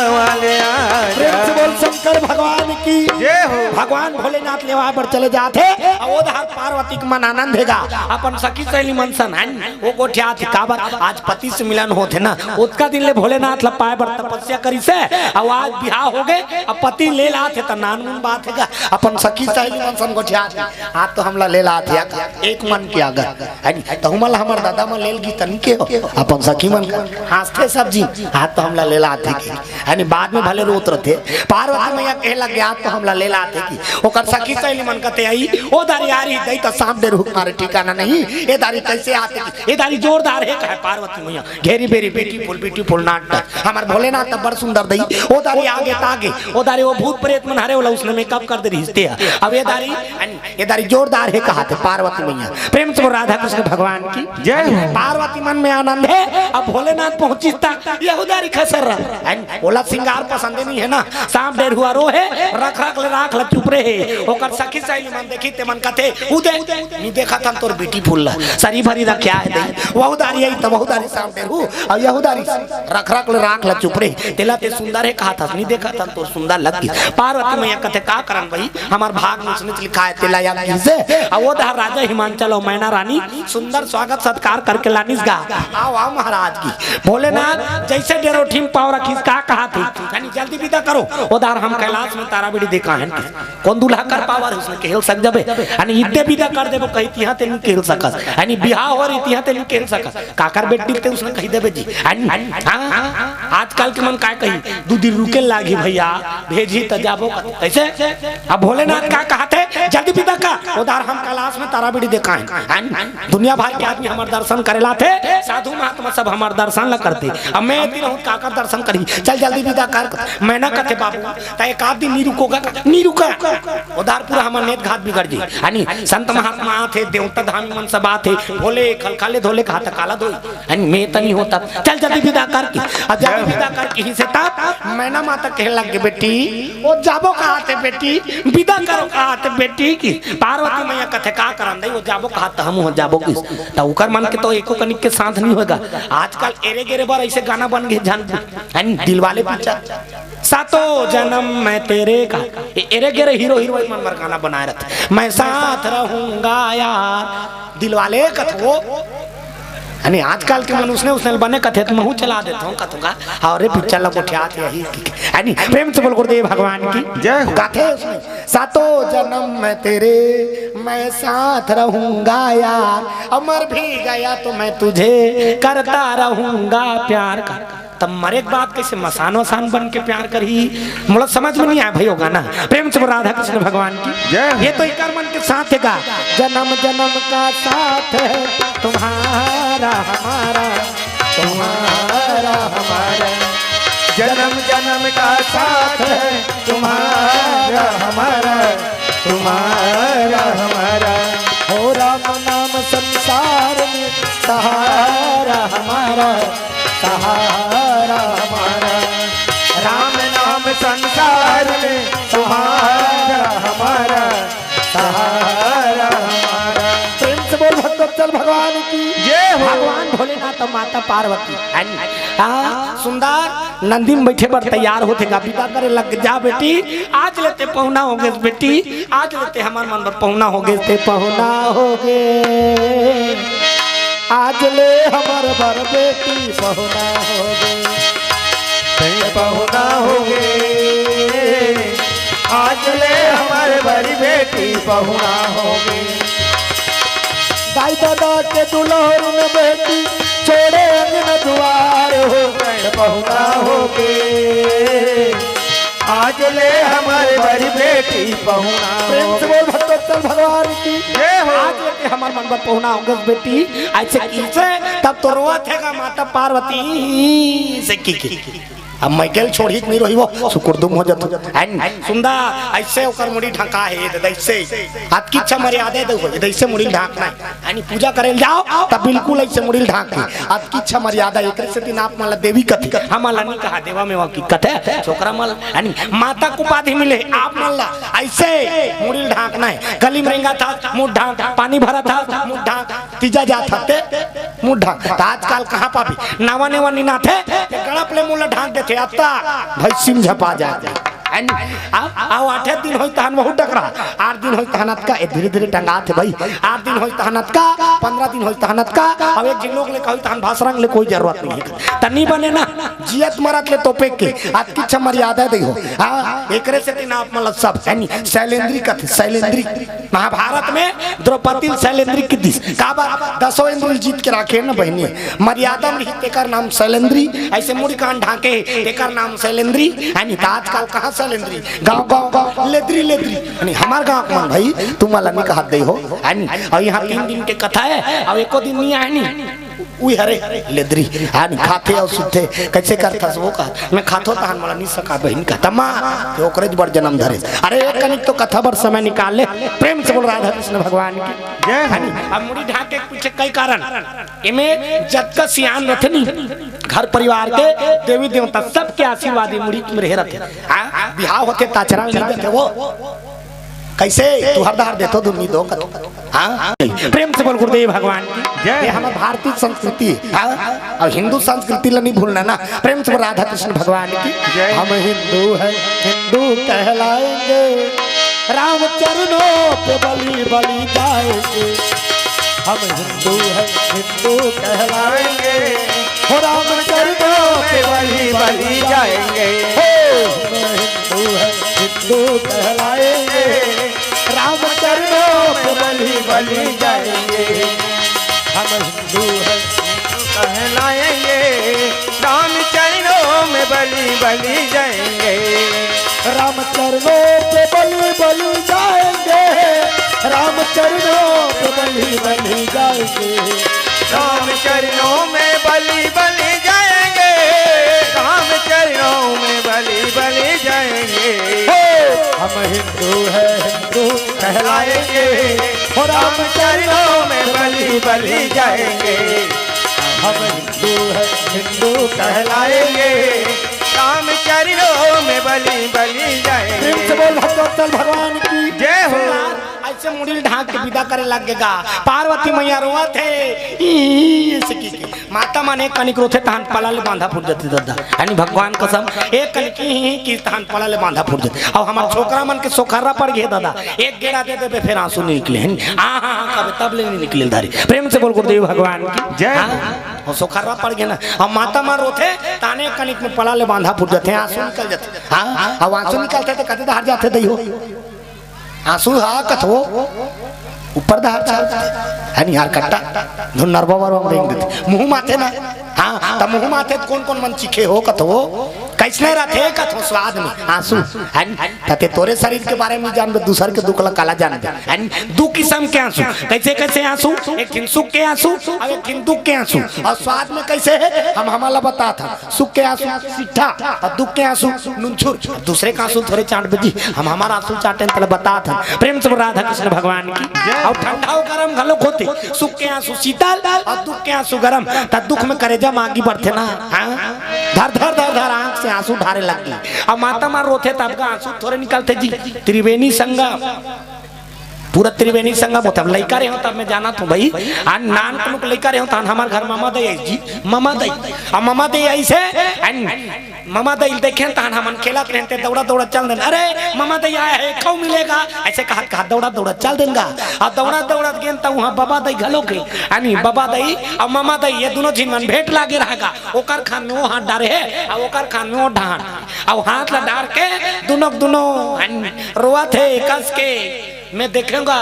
वाले आजा। प्रेम से बोल शंकर भगवान की। जय हो। भगवान भोलेनाथ लेवा बर चले जाथे, अउ ओ डहर पार्वती के मन आनंद हे गा, अपन सखी सहेली मन सन, हैं? ओ गोठियाथे काबर, आज पति से मिलन होथे ना, ओतका दिन ले भोलेनाथ ल पाए बर तपस्या करिसे, अउ आज बिहाव हो गे, अब पति ले लाथे त नानमुन बात हे गा, अपन सखी सहेली मन सन गोठियाथे। आज तो हमला ले लाथे, एक मन के अगर, हैं? त हमला हमर दादा मन ले ल गिस त नी के हो, अपन सखी मन का हाँसथे सब जी, आज तो हमला ले लाथे के। यानी बाद में भले रोत रथे। पार्वती मैया कहे लग गे, "आज तो हमला ले लाथे कि।" ओकर सखी सहेली मन कथे, "आई, ओ दारी आ रही, दई त सांप डेरहू के मारे ठिकाना नहीं, ए दारी कैसे आथे कि?" ए दारी जोरदार हे, कहे पार्वती मैया, "घेरी बेरी beautiful, beautiful not that। हमर भोलेनाथ त बड़ सुंदर दई, ओ दारी आगे त आगे, ओ दारी ओ भूत प्रेत मन हरे ओला उसने makeup कर दे रहिस ते ह। अब ए दारी, ए दारी जोरदार हे," कहाथे पार्वती मैया। प्रेम से बोल राधा कृष्ण भगवान की। जय हो। पार्वती मन में आनंद हे। अब भोलेनाथ पहुंचिस त यहूदारी खसर रह, हैं? ओला सिंगार पसंद नहीं हे ना। सांप डेरहुआ रो हे, रख रख ले राख ल चुप रहे। ओकर सखी सहेली मन देखी ते मन कथे, "उदे, नी देखत हन तोर beautiful ल। सरी भरी रखिया हे दई। वहूदारी आई त वहूदारी सांप डेरहू, अउ यहूदारी रख रख ले राख ल चुप रहे। तेला ते सुंदर हे कहाथस, नी देखत हन तोर सुंदर लग गिस।" पार्वती मैया कथे, "का करन बही, हमर भाग में उसने लिखा हे, तेला याद गिस हे।" अउ ओ डहर राजा हिमांचल अउ मैना रानी सुंदर स्वागत सत्कार करके लानिस गा। आओ, आओ महाराज की। भोलेनाथ जैसे डेरोठी म पाँव रखिस, का कहाथे? यानी जल्दी बिदा करो, ओ दार हम कैलाश में तारा बीड़ी देखाहन। कोन दूल्हा कर पावर हे, उसने कहेल सक जबे। यानी इत्ते बिदा कर देबो कही, तिहां ते नहीं कहेल सकस। यानी बिहाव हो रही, तिहां ते नहीं कहेल सकस। काकर बेटी ते उसने कही देबे जी। यानी, हाँ, आजकल के मन काय कही, दू दिन रुके लागी भैया, भेजी त जाबो कथे। कैसे? अब भोलेनाथ का कहाथे, जल्दी बिदा कर, ओ दार हम कैलाश में तारा बीड़ी देखाहन। यानी दुनिया भर के आदमी हमर दर्शन करे लाथे, साधु महात्मा सब हमर दर्शन ला करथे। अब मैं एती रहूं, काकर दर्शन करही? चल जल्दी बिदा कर। मैना कथे, बाबू, त एक आध दिन नहीं रुकोगा का? नहीं रुका। ओ दार पूरा हमर नेत घात बिगड़ जी। यानी संत महात्मा आथे, देवता धामी मन सब आथे, भोले खलखा ले धोले कहा त काला धोई। यानी मैं त नहीं होता। चल जल्दी बिदा कर की। अब जल्दी बिदा कर की ही से तब मैना माता कहे लग गे, बेटी, ओ जाबो कहाथे बेटी, बिदा करो कहाथे बेटी की। पार्वती मैया कथे, का करन दई, ओ जाबो कहाथे, हम हो जाबो किस। त उकर मन के तो एको कनिक के साथ नहीं होगा। आजकल एरे गेरे बर ऐसे गाना बन गे, जान, यानी दिलवाले पिक्चर। सातों जन्म मैं तेरे का, ए-, एरे गेरे हीरो हीरोइन मन बर गाना बनाए रहथे, मैं साथ रहूंगा यार। दिलवाले कथो, यानी आजकल के मन उसने, उसने बने कथे, त महूं चला देथंव कथंव का। अउ रे पिक्चर ला गोठियाथे यही, यानी प्रेम से बोल गुरुदेव भगवान की जय हो। कथे उसने, सातों जन्म मैं तेरे, मैं साथ रहूंगा यार, अमर भी गया तो मैं तुझे करता रहूंगा प्यार का। तब मरे के बाद कैसे मसान वसान बन के प्यार करही, मोला समझ में नहीं आया भाई, वो गाना। प्रेम से बोल राधा कृष्ण भगवान की जय। ये तो इकर मन के साथ हे गा। जन्म जन्म का साथ है तुम्हारा हमारा, तुम्हारा हमारा, जन्म जन्म का साथ है तुम्हारा हमारा, तुम्हारा हमारा। हो राम नाम संसार में सहारा हमारा, सहारा हमारा। राम नाम संसार में सहारा हमारा, सहारा हमारा। प्रेम से बोल भक्तवत्सल भगवान की जय हो। भगवान भोलेनाथ अउ माता पार्वती। आ, सुंदर नंदी में बैठे बर तैयार होथे गा, बिदा करे लग जा बेटी, आज ले ते पहुना हो गेस बेटी, आज ले ते हमर मन बर पहुना हो गेस, ते पहुना हो गे। आज ले हमर बर बेटी पहुना हो गे। ते पहुना हो गे। आज ले हमर बर बेटी पहुना हो गे। दाई ददा के दुलहन बेटी छोड़े अंगन दुआर हो। ते पहुना हो गे। आज ले हमर बर बेटी पहुना हो। प्रेम से बोल भक्तवत्सल भगवान की जय हो। आज ले ते हमर मन बर पहुना हो गेस बेटी। ऐसे किसे तब तो रोवत हे गा माता पार्वती से की की। अब मैं गेल छोड़ही त नहीं रोही वो, सुकुरदुम हो जात। एन सुंदर, ऐसे ओकर मुड़ी ढका हे, ये दे, ऐसे। अतकी इच्छा मर्यादा दे हो, ये दे, ऐसे मुड़ी ढाकना हे। यानी पूजा करे जाओ, तब बिल्कुल ऐसे मुड़ी ढाक के। अतकी इच्छा मर्यादा, एकरे सेती आप मन ला देवी कथे, हमन ला नहीं कहा देवा में, वहाँ की कथे, छोकरा मन ला, यानी माता के उपाधि मिले, आप मन ला ऐसे मुड़ी ढाकना हे। गली में रेंगत हस, मुड़ ढाक, पानी भरत हस, मुड़ ढाक, तीजा जात हस ते, मुड़ ढाक। त आजकल कहाँ पाबे? नवा नेवा निनाथे, ते गड़प ले मुड़ ला ढाक देथे, अत्ता भैंसी में झपा जाथे। एन, आ, आ, आठे दिन होई तहन बहुत डकरा, आठ दिन होई तहन अतका, ए, धीरे धीरे टंगाथे भाई, आठ दिन होई तहन अतका, पन्द्रह दिन होई तहन अतका, अब एक झिन लोग ले कही तहन भाषरंग ले कोई जरूरत नहीं हे। त नहीं बने ना, जियत मरत ले तोपे के, अतकी इच्छा मर्यादा दे हो। हाँ, एकरे सेती आप मन ला सब, यानी शैलेंद्री कथे, शैलेंद्री। महाभारत में द्रौपदी ल शैलेंद्री किहिस। काबर? दसों इंद्री ल जीत के राखे न बहिनी। मर्यादा में रही तेकर नाम शैलेंद्री। ऐसे मुड़ी कान ढाके तेकर नाम शैलेंद्री। यानी त आजकल कहाँ शैलेंद्री? गाँव, गाँव, गाँव, लेद्री, लेद्री। यानी हमर गाँव के मन भाई, तुमन ला नहीं कहत दे हो। यानी, अउ यहाँ तीन दिन के कथा हे, अउ एको दिन नहीं आए नी। उही हरे लेद्री, हां, खाथे अउ सुतथे, कइसे करथस वो कहा, मैं खाथों तहन मोला नी सका बहिन कहा, त मां, ते ओकरे बर जनम धरे। अरे, एक कनिक तो कथा बर समय निकाल ले, प्रेम से बोल राधा कृष्ण भगवान की। जय हो। हां, अब मुड़ी ढाक के पूछे कई कारण, एमे जतका सियान रथे नी, घर परिवार के देवी देवता सबके आशीर्वाद ही मुड़ी में रहे रथे। हां, बिहाव होथे त अचरा ल नी देथे वो। कइसे? तुहर दहर देथो, दुन्नी दो कथो। हां? प्रेम से बोल गुरुदेव भगवान की जय। ये हमर भारतीय संस्कृति हे। हां? अउ हिंदू संस्कृति ल नहीं भूलना ना। प्रेम से बोल राधा कृष्ण भगवान की जय। हम हिंदू हैं, हिंदू कहलाएंगे। राम चरणों पे बलि, बलि जाएंगे। हम हिंदू हैं, हिंदू कहलाएंगे। हो राम चरणों पे बलि, बलि बलि जाएंगे। हो, हम हिंदू हैं, हिंदू कहलाएंगे। राम चरणों पे बलि, बलि जाएंगे। हम हिंदू हैं, हिंदू कहलाएंगे। राम चरणों में बलि, बलि जाएंगे। राम चरणों पे बलि, बलि जाएंगे। राम चरणों पे बलि, बलि जाएंगे। राम चरणों में बलि, बलि जाएंगे। राम चरणों में बलि, बलि जाएंगे। हो, हम हिंदू हैं, हिंदू कहलाएंगे। हो, राम चरणों में बलि, बलि जाएंगे। हम हिंदू हैं, हिंदू कहलाएंगे। राम चरणों में बलि, बलि जाएंगे। प्रेम से बोल भक्तवत्सल भगवान की जय हो। ऐसे मुड़ी ल ढांक के विदा करे लग गे गा। पार्वती मैया रोवत हे, ई, ई, ऐसे की, की। माता मन एक कनिक रोथे, तहान पला ले बांधा फूट जाथे दादा। यानी भगवान कसम, एक कनिक ही, ही की, तहान पला ले बांधा फूट जाथे। अउ हमर छोकरा मन के सोखर्रा पड़ गे दादा, एक गेड़ा दे देबे, फेर आंसू नइ निकले, है नी? हाँ, हाँ, हाँ, कबे तब ले नइ निकले धारी। प्रेम से बोल गुरुदेव भगवान की जय। हाँ, हाँ, हाँ, सोखर्रा पड़ गे ना। अउ माता मन रोथे, ताने कनिक में पला ले बांधा फूट जाथे, आंसू निकल जाथे। हाँ, अउ आंसू निकलथे त कते धार जाथे दई हो। आंसू हा कथो, ऊपर धार चल, है निहार कट्टा, धुन नरवा वरवा में रेंग देथे। मुंह माथे ना, हाँ, त मुंह माथे त कोन कोन मन चीखे हो कथो, कइसने रथे कथो स्वाद में आंसू, है न? त ते तोरे शरीर के बारे में जानबे, दूसर के दुख ला काला जानबे, है न? दू किसम के आंसू, कइसे कइसे आंसू? एक ठिन सुख के आंसू, अउ एक ठिन दुख के आंसू। अउ स्वाद में कइसे हे, हम हमला बतात हन। सुख के आंसू सीठा अउ दुख के आंसू नुनछुर। दूसरे के आंसू थोरे चाटबे जी, हम हमर आंसू चाटेन तेला बतात हन। प्रेम से बोल राधा कृष्ण भगवान की। अउ ठंडा अउ गरम घलोक होथे, सुख के आंसू शीतल अउ दुख के आंसू गरम। त दुख में करेजा म आगी बरथे ना, हाँ? धर धर धर धर आंख से आंसू ढारे लगही। अउ माता मन रोथे तब का आंसू थोरे निकलथे जी। त्रिवेणी संगम, पूरा त्रिवेणी संगम होथे। अब लइका रहे हों तब मैं जानत हों भई, आ नानकुन लइका रहे हों तहन हमर घर ममा दई आइस जी, ममा दई। अउ ममा दई आइस हे, अन ममा दई ल देखेन तहन हमन खेलत रहेन ते दउड़त दउड़त चल देन। अरे ममा दई आय हे, खऊ मिलेगा, अइसे कहत कहत दउड़त दउड़त चल देन गा। अउ दउड़त दउड़त गेन त उहां बबा दई घलोक हे, अनी बबा दई अउ ममा दई ये दूनों झिन मन भेंट लागे रहे गा। ओकर खान में ओ हाथ डारे हे अउ ओकर खान में ओ डहान, अउ हाथ ला डार के दूनों के दूनों अन रोवत हे कस के। मैं देखूंगा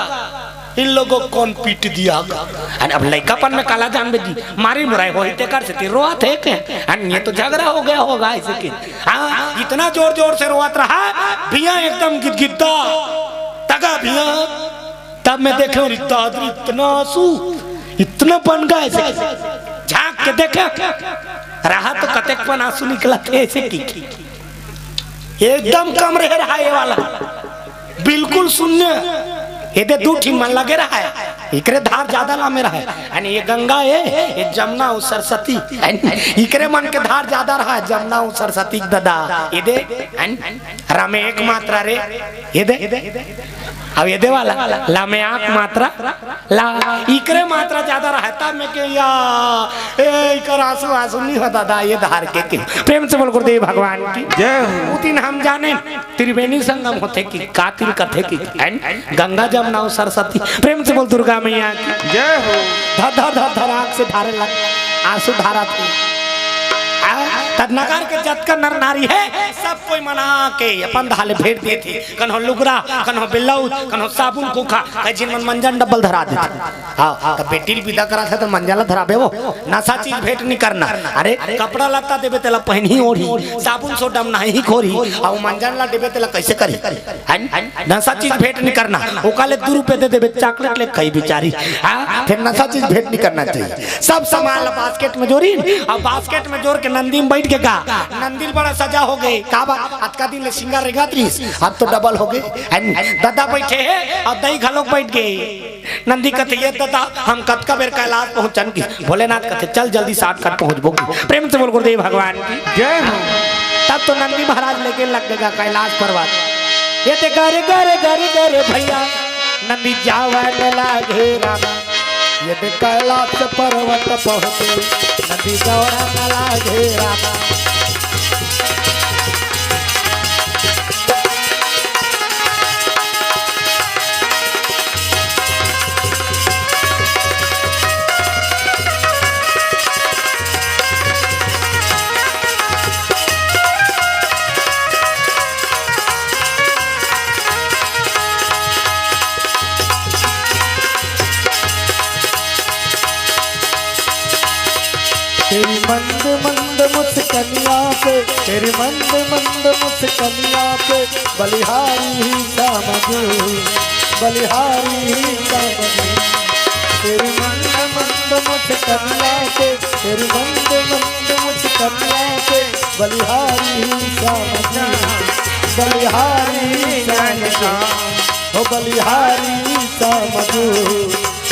इन लोगों को कौन पीट दिया होगा। अन अब लइकापन में काला जानबे जी, मारी मुराई होही तेकर सेती रोवत हे के। अन ये तो झगड़ा हो गया होगा अइसे के। हाँ, इतना जोर जोर से रोवत रहा, भइया एकदम गिदगिदा, तगा भइया। तब मैं देखे, अरे दादरी, इतना आंसू, इतना बन गा अइसे के। झांक के देखे, रहा तो कतेक पन आंसू निकलत हे अइसे के। एकदम कम रहे रहा ये वाला, बिल्कुल शून्य। एदे दू ठिन मन लगे रहा हे, इकरे धार जादा लामे रहा हे। अने ये गंगा हे, ये जमुना अउ सरस्वती, इकरे मन के धार जादा रहा हे, जमुना अउ सरस्वती के ददा। एदे, अन, रमे एक मात्रा रे, एदे, अब एदे वाला, लामे आंख मात्रा, ला, इकरे मात्रा जादा रहा हे, तब मैं के या, ए, इकर आंसू, आंसू नइ हो दादा, ये धार के के। प्रेम से बोल गुरुदेव भगवान की। जय हो। उ दिन हम जानेन, त्रिवेणी संगम होथे कि का तिल कथे कि, हैं? गंगा जमुना अउ सरस्वती। प्रेम से बोल दुर्गा मैया की। जय हो। धर धर धर धर आंख से धारे लग, आंसू धारत हे। आ, त नगर के जतका नर नारी हे, सब कोई मन आके अपन ददा ले भेंट देथे। कन्हो लुगरा, कन्हो ब्लाउज, कन्हो साबुन खोखा, कई झिन मन मंजन डब्बा ल धरा देथे। हाँ, त बेटी ल बिदा कराथे त मंजन ला धराबे वो, नसा चीज भेंट नइ करना। अरे, कपड़ा लत्ता देबे तेला पहिनही ओढ़ही, साबुन सोडा म नहाही खोरही, अउ मंजन ला देबे तेला कइसे करही? हैं? नसा चीज भेंट नइ करना। ओकर ले दू रुपया दे देबे, चॉकलेट ले खाही बिचारी। हाँ? फेर नसा चीज भेंट नइ करना चाहिए। सब सामान ला बास्केट में जोरिन, अउ बास्केट में जोर के नंदी में बइठ गे गा। नंदी ल बड़ा सजा हो गे। का बात? अतका दिन ले सिंगार रेंगत रहिस, अब तो डबल हो गे। हैं? ददा बइठे हे, अउ दई घलोक बइठ गे। नंदी कथे, "ये ददा, हम कतका बेर कैलाश पहुंचन की।" भोलेनाथ कथे, "चल जल्दी, शॉर्टकट पहुंचबो।" प्रेम से बोल गुरुदेव भगवान की। जय हो। तब तो नंदी महाराज लेके लग गे गा कैलाश पर्वत। ये दे गा रे गा रे गा रे गा रे भइया, नंदी जावन लागे राम। ये दे कैलाश पर्वत पहुंचे, नंदी जावन लागे राम। मंद मंद मुस्कनिया पे, तेरी मंद मंद मुस्कनिया पे, बलिहारी ही समझू, बलिहारी ही समझू। तेरी मंद मंद मुस्कनिया पे, तेरी मंद मंद मुस्कनिया पे, बलिहारी ही समझू, बलिहारी ही समझू, हो बलिहारी समझू,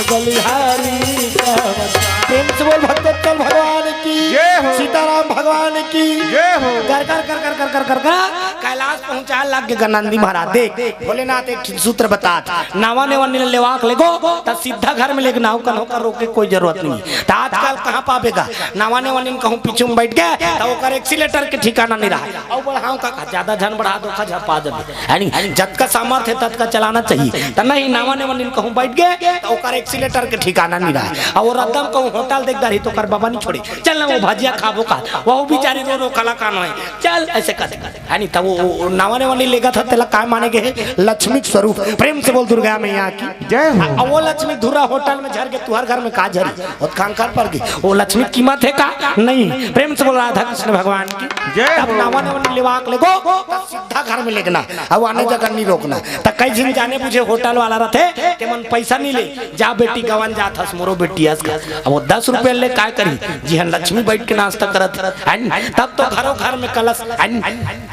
बलिहारी समझू। प्रेम से बोल भक्तवत्सल भगवान की, जय हो। सीताराम भगवान की, जय हो। कर कर कर कर कर कर कर कर कैलाश पहुंचा लग गे नंदी महाराज। देख भोलेनाथ एक सूत्र बतात, नावा नेवा नीन लेवाक लेगो, त सीधा घर में लेगना, अउ कन्हो कर रोके कोई जरूरत नहीं। त आजकल कहाँ पाबे गा, नावा नेवा नीन कहूँ पीछू में बैठ गे, त ओकर एक्सीलेटर के ठिकाना नहीं रहा। अउ बढ़ाऊं का, का ज्यादा झन बढ़ा दो, का झपा देबे। है नी? जतका सामर्थ है, ततका चलाना चाहिए। त नहीं, नावा नेवा नीन कहूँ बैठ गे, त ओकर एक्सीलेटर के ठिकाना नहीं रहा। अउ वो रद्दम कहूँ होटल देख डारही, त ओकर बाबा नहीं छोड़े। चल ना, वो भजिया खाबो का, वो बेचारी रो रो कलाकान है। चल, ऐसे कर दे। है नी? तब वो, वो नावा नेवा नीन लेगथे, तेला काय माने गे हे? लक्ष्मी के स्वरूप। प्रेम से बोल दुर्गा मैया की। जय हो। अब वो लक्ष्मी धुर्रा होटल में झर गे, तुहर घर में का झरी? बहुत खान कर पड़ गई। वो लक्ष्मी की कीमत है का? नहीं। प्रेम से बोल राधा कृष्ण भगवान की। जय तब हो। नावा नेवा नीन लेवाक लेगो, तब सीधा घर में लेगना, अब आने जगह नहीं रोकना। त कई झिन जाने बुझे होटल वाला रथे, ते मन पैसा नहीं ले, जा बेटी गवन जात हस, मोरो बेटी हस का। अब वो दस रुपया ले काय करही, जिहन लक्ष्मी बैठ के नाश्ता करत है, तब तो घरों घर में कलश, है नी?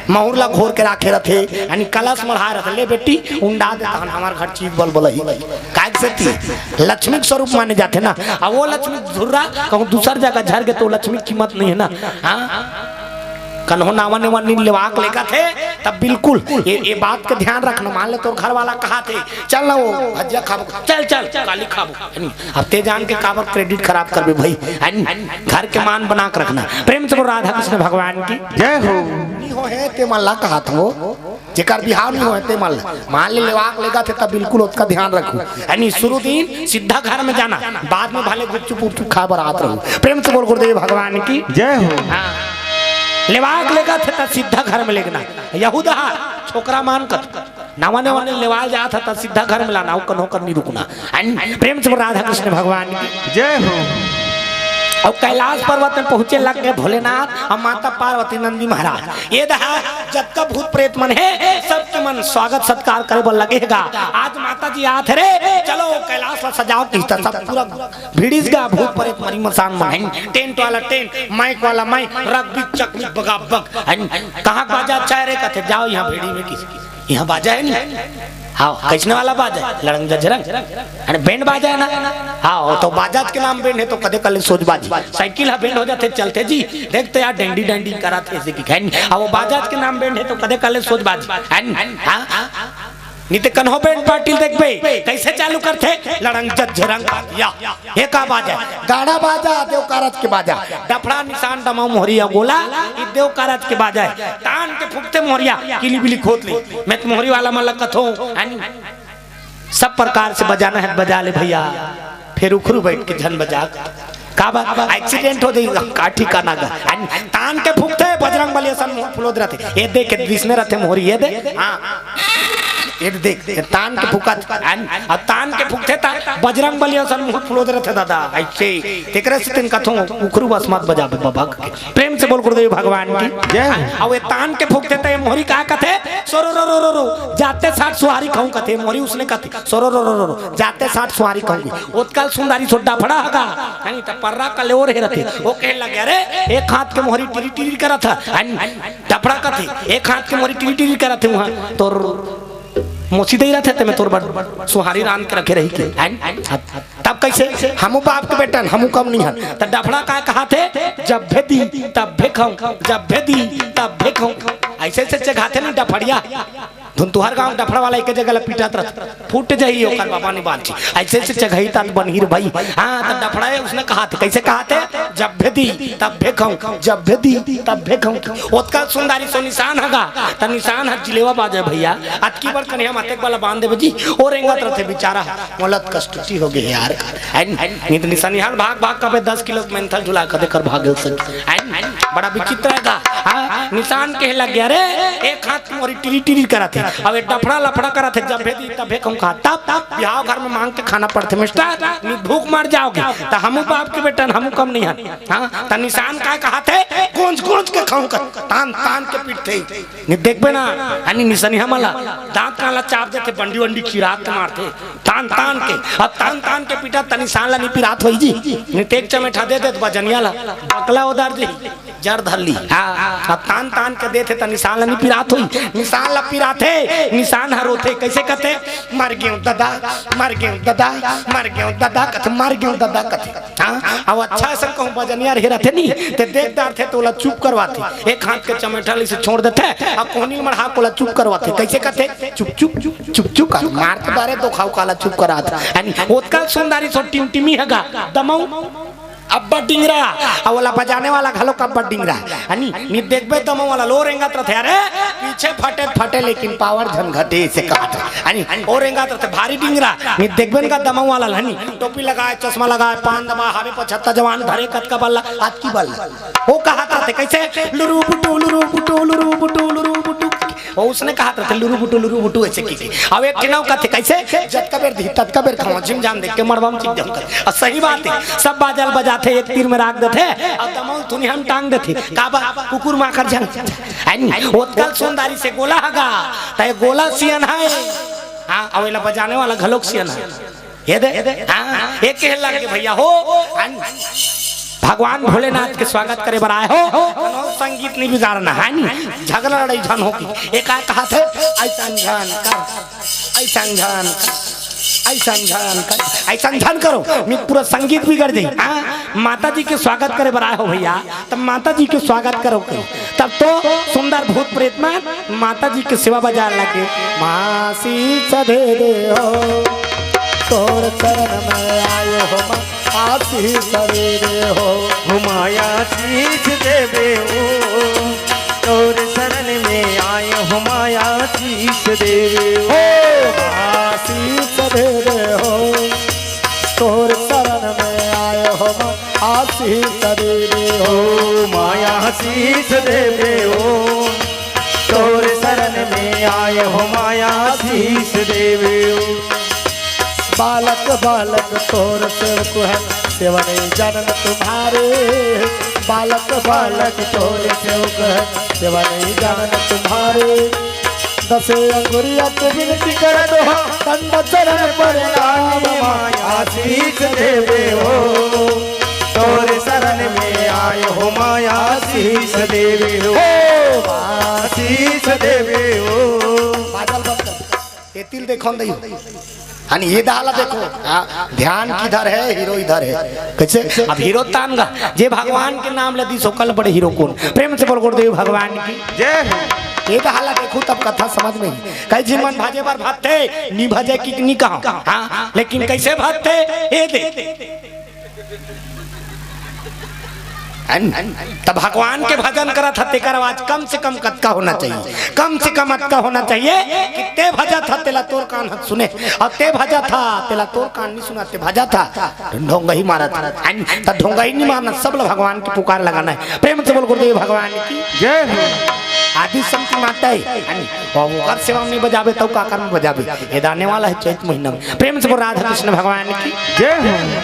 महुर ला घोर के राखे रथे, यानी कलश मढ़ा रथे, ले बेटी, उंडा दे, तहन हमार घर चीज बल बलही। काहे से ती लक्ष्मी के स्वरूप माने जाथे ना। अब वो लक्ष्मी धुर्रा कहूँ दूसर जगह झर गे, त लक्ष्मी के कीमत नहीं है ना। हाँ, कन्हो नावा नेवा नीन लेवाक लेगथे, तब बिल्कुल ये, ये बात का ध्यान रखना। मान ले तोर घर वाला कहाथे, चल ना वो भजिया खाबो, चल चल काली खाबो, है नी? अब ते जान के काबर क्रेडिट खराब करबे भाई, है नी? घर के मान बना के रखना। प्रेम से बोल राधा कृष्ण भगवान की। जय हो। नहीं हो है ते मन ला कहात हो, जेकर बिहाव नहीं हो है ते मन ला। मान ले लेवाक लेगथे, तब बिल्कुल ओतका ध्यान रखू, है नी? शुरू दिन सीधा घर में जाना, बाद में भले गुपचुप उपचुप खा बर आत रहू। प्रेम से बोल गुरुदेव भगवान की। जय हो। हाँ। लेवाक लेगथे, तब सीधा घर में लेगना। यहूदा छोकरा मान कर नावा नेवा नीन लेवाल जात ह, त सीधा घर में लाना, अउ कन्हो कर नहीं रुकना। अन प्रेम से बोल राधा कृष्ण भगवान की। जय हो। अउ कैलाश पर्वत में पहुंचे लग गे भोलेनाथ अउ माता पार्वती नंदी महाराज। ये दहा जतका भूत प्रेत मन हे, सबके मन स्वागत सत्कार करे बर लगे हे गा। आज माता जी आत हे रे, चलो कैलाश ला सजाओ किस तरह। सब पूरा भिड़िस गा भूत प्रेत मरी मसान मन हे। टेंट वाला टेंट, माइक वाला माइक, रग बिक चक बिक बगा बग। अन कहाँ के बाजा अच्छा है रे, कथे जाओ यहाँ भिड़ी में किसी इहाँ बाजा हे नी? हाँ, कइसने वाला बाजा हे? लड़ंग जजरंग। अरे बैंड बाजा हे ना? हाँ, तो बाजाज के नाम बैंड हे तो कदे कले सोज बाजी। साइकिल हा बैंड हो जाथे चलथे जी। देख तो यार डंडी डंडी करत हे ऐसे कि खैन। अब वो बाजाज के नाम बैंड हे तो कदे कले सोज बाजी। है नी? हाँ? नहीं ते कन्हो बैंड पार्टी ल देखबे, कइसे चालू करथे? लड़ंग जजरंग। या। ये का बाजा हे? गाड़ा बाजा, देव कारज के बाजा। डफड़ा निसान डमऊ मोहरिया गोला, ये देव कारज के बाजा हे। तान के फुकथे मोहरिया, किली बिली खोत ले। मैं तो मोहरी वाला मन ल कथों, है नी? सब प्रकार से बजाना हे, बजा ले भइया। फेर उखरू बइठ के झन बजा। का बा? एक्सीडेंट हो जाही, का ठिकाना गा। है नी? तान के फुकथे, बजरंग बली असन मुंह फुलोत रथे। ये देख, ये दिसने रथे मोहरी, ये दे। हाँ। ये देख, ये तान के फुकत, अन, अब तान के फुकथे त बजरंग बली असन मुंह फुलोत रथे दादा, अइसे। तेकरे से तेन कथों, उखरू बस मत बजाबे बाबा के। प्रेम से बोल गुरुदेव भगवान की। जय हो। अब ये तान के फुकथे त ये मोहरी का कथे, सोरो रो रो रो रो, जाते साठ सुहारी खाऊं कथे, मोहरी उसने कथे, सोरो रो रो रो रो, जाते साठ सुहारी खाऊंगी। ओतका ल सुंदरी सोड्डा फड़ा हगा, है नी त पर्रा कले ओर हे रथे, वो कहे लगे, अरे, एक हाथ के मोहरी टिरी टिरी करत हे, है नी? डफड़ा कथे, एक हाथ के मोरी टिरी टिरी करत हे उहाँ, तोर मोसी दई रथे ते में तोर बर सुहारी रांध के रखे रही के। हैं? तब कइसे? हमू बाप के बेटन, हमू कम नहीं हन। त डफड़ा काय कहाथे? जब भी दी, तब भी खाऊं, जब भी दी, तब भी खाऊं। अइसे अइसे चघाथे नहीं डफड़िया। धुन तुहर गांव डफड़ा वाला एक जगह ला पीटत रथ। फूट जाही ओकर बाबा ने बांची। अइसे अइसे चघई तात बनही रे भाई। हाँ, त डफड़ा हे, उसने कहाथे, कइसे कहाथे? जब भी दी, तब भी खाऊं, जब भी दी, तब भी खाऊं। ओतका सुंदरी सो निसान हगा, त निसान ह जिलेवा बाजे भइया। अतकी बड़ कन्हैया माते वाला बांध देबे जी, ओ रेंगत रथे बेचारा। मोला त कष्टुटी हो गे यार। हैं? नहीं त निसान निहाल भाग भाग कबे दस किलो के मेंथल झुला कदे कर भागल सक। हैं? बड़ा विचित्र हे गा। हाँ? निसान कहे लग गे, अरे, एक हाथ के मोरी टिरी टिरी करत हे, अब ये डफड़ा लफड़ा करत हे, जब भेजी तब भे कहूँ खा, तब बिहाव घर में मांग के खाना पड़थे मिस्टर, नहीं भूख मर जाओगे। त हमू बाप के बेटा न, हमू कम नहीं हन। हाँ, त निशान का कहाथे, गोंज गोंज के खाऊं का, तान तान के पीटथे। नहीं देखबे ना, अनी निसनिया मला दांत काला चाप देथे, बंडी वंडी चिरात मारथे, तान तान के। अब तान तान के पीटा त निशान ला नहीं पिरात होई जी। नहीं तेक चमेठा दे दे त बजनिया ला बकला उदार जी। जर धर ली। हाँ, अब तान तान के देथे त निशान ला नहीं पिरात होई। निशान ला पिराथे, निशान ह रोथे। कैसे कथे? "मर गेंव ददा, मर गेंव ददा, मर गेंव ददा," कथे, "मर गेंव ददा," कथे। हाँ, अब अच्छा असन कहूँ बजनिया रहे रथे नहीं, ते देख डारथे त ओला चुप करवाथे। एक हाथ के चमेठा ले से छोड़ देथे, अब कोहनी ल मढ़ा के ओला चुप करवाथे। कैसे कथे? "चुप, चुप, चुप, चुप, चुप," मार के बारे दो खाऊ काला चुप करात। यानी ओतका सुंदरी सो टिमटिमी हगा, दमऊ अब्बड़ डिंगरा, अउ ओला बजाने वाला घलो अब्बड़ डिंगरा। हनी, नी देखबे दमऊ वाला लो रेंगत रथे, अरे पीछे फटे त फटे, लेकिन पावर झन घटे से कहत। हनी, ओ रेंगत रथे भारी डिंगरा, नी देखबे न का दमऊ वाला ल, हनी, टोपी लगाए, चश्मा लगाए, पान दबाए, हावे पछत्ता जवान धरे कतका बल्ला, अतकी बल्ला। ओ कहत रथे कैसे, लुरु बुटु, लुरु बुटु, लुरु बुटु, लुरु बुटु। ओ उसने कहत रथे लुरु बुटु, लुरु बुटु ऐसे की की। अब एक ठिन अउ कथे कैसे, जतका बेर दिही ततका बेर खावा, जिम जान देख के मड़वा में चिक जाऊं कर। अउ सही बात हे, सब बाजा ल बजाथे, एक तीर में राख देथे, अउ दमऊ ल थुनिहा म टांग देथे। का बा, कुकुर माकर झन। अन ओतका ल सुंदरी से गोला हगा, त ये गोला सियन हे। हाँ, अउ एला बजाने वाला घलोक सियन हे। ये दे, हाँ, एक के लग के भैया हो, अन भगवान भोलेनाथ के स्वागत करे बर आए हो, कोनो संगीत नहीं बिगाड़ना हे नी, झगड़ा लड़ाई झन हो की। एक आय कहाथे, "अइसन झन कर, अइसन झन कर, अइसन झन कर, अइसन झन करो, नहीं पूरा संगीत बिगड़ जाई।" हाँ, माता जी के स्वागत करे बर आए हो भैया, तब माता जी के स्वागत करो करो। तब तो सुंदर भूत प्रेत मन माता जी के सेवा बजाए लगे। माँ शीश दे दे हो, तोर चरण में आयो हो माँ, आशीष दे दे हो। हो माँ आशीष देवे हो, तोर शरण में आए हो माँ आशीष देवे हो। हो माँ शीश दे दे हो, तोर शरण में आए हो माँ, आशीष दे दे हो। हो माँ आशीष देवे हो, तोर शरण में आए हो माँ आशीष देवे हो। बालक बालक तोर सेवक है, सेवा नहीं जानन तुम्हारे। बालक बालक तोर सेवक है, सेवा नहीं जानन तुम्हारे। दसे अंगुरिया के विनती कर दो, दंड चरण पर प्रणाम माँ आशीष देवे हो। तोर शरण में आए हो माँ आशीष देवे हो। हो आशीष देवे हो। बादल बंद कर। ये तिल देखो नहीं। हनी ये दहा ला देखो। हाँ, ध्यान किधर है, हीरो इधर है। कैसे? अब हीरो तान गा, जे भगवान के नाम ले दिस ओकर ले बड़े हीरो कोन? प्रेम से बोल गुरुदेव भगवान की। जय हो। ये दहा ला देखो तब कथा समझ में ही। कई झिन मन भजे बर भजथे, नी भजे कि नी कहा। हाँ, लेकिन कैसे भजथे? ये दे। अन-, त भगवान के भजन करत ह, तेकर आवाज कम से कम कतका होना चाहिए? कम से कम अतका होना चाहिए कि ते भजत ह, तेला तोर कान ह सुने, अउ ते भजत ह, तेला तोर कान नहीं सुना, ते भजत ह, ढोंगही मारत ह। अन-, त ढोंगही नहीं मारना, सब ला भगवान के पुकार लगाना हे। प्रेम से बोल गुरुदेव भगवान की। जय हो। आदि शक्ति माता हे, अन-, अउ ओकर सेवा में नहीं बजाबे, त काकर में बजाबे? ये दाने वाला हे चैत महीना में। प्रेम से बोल राधा कृष्ण भगवान की। जय हो।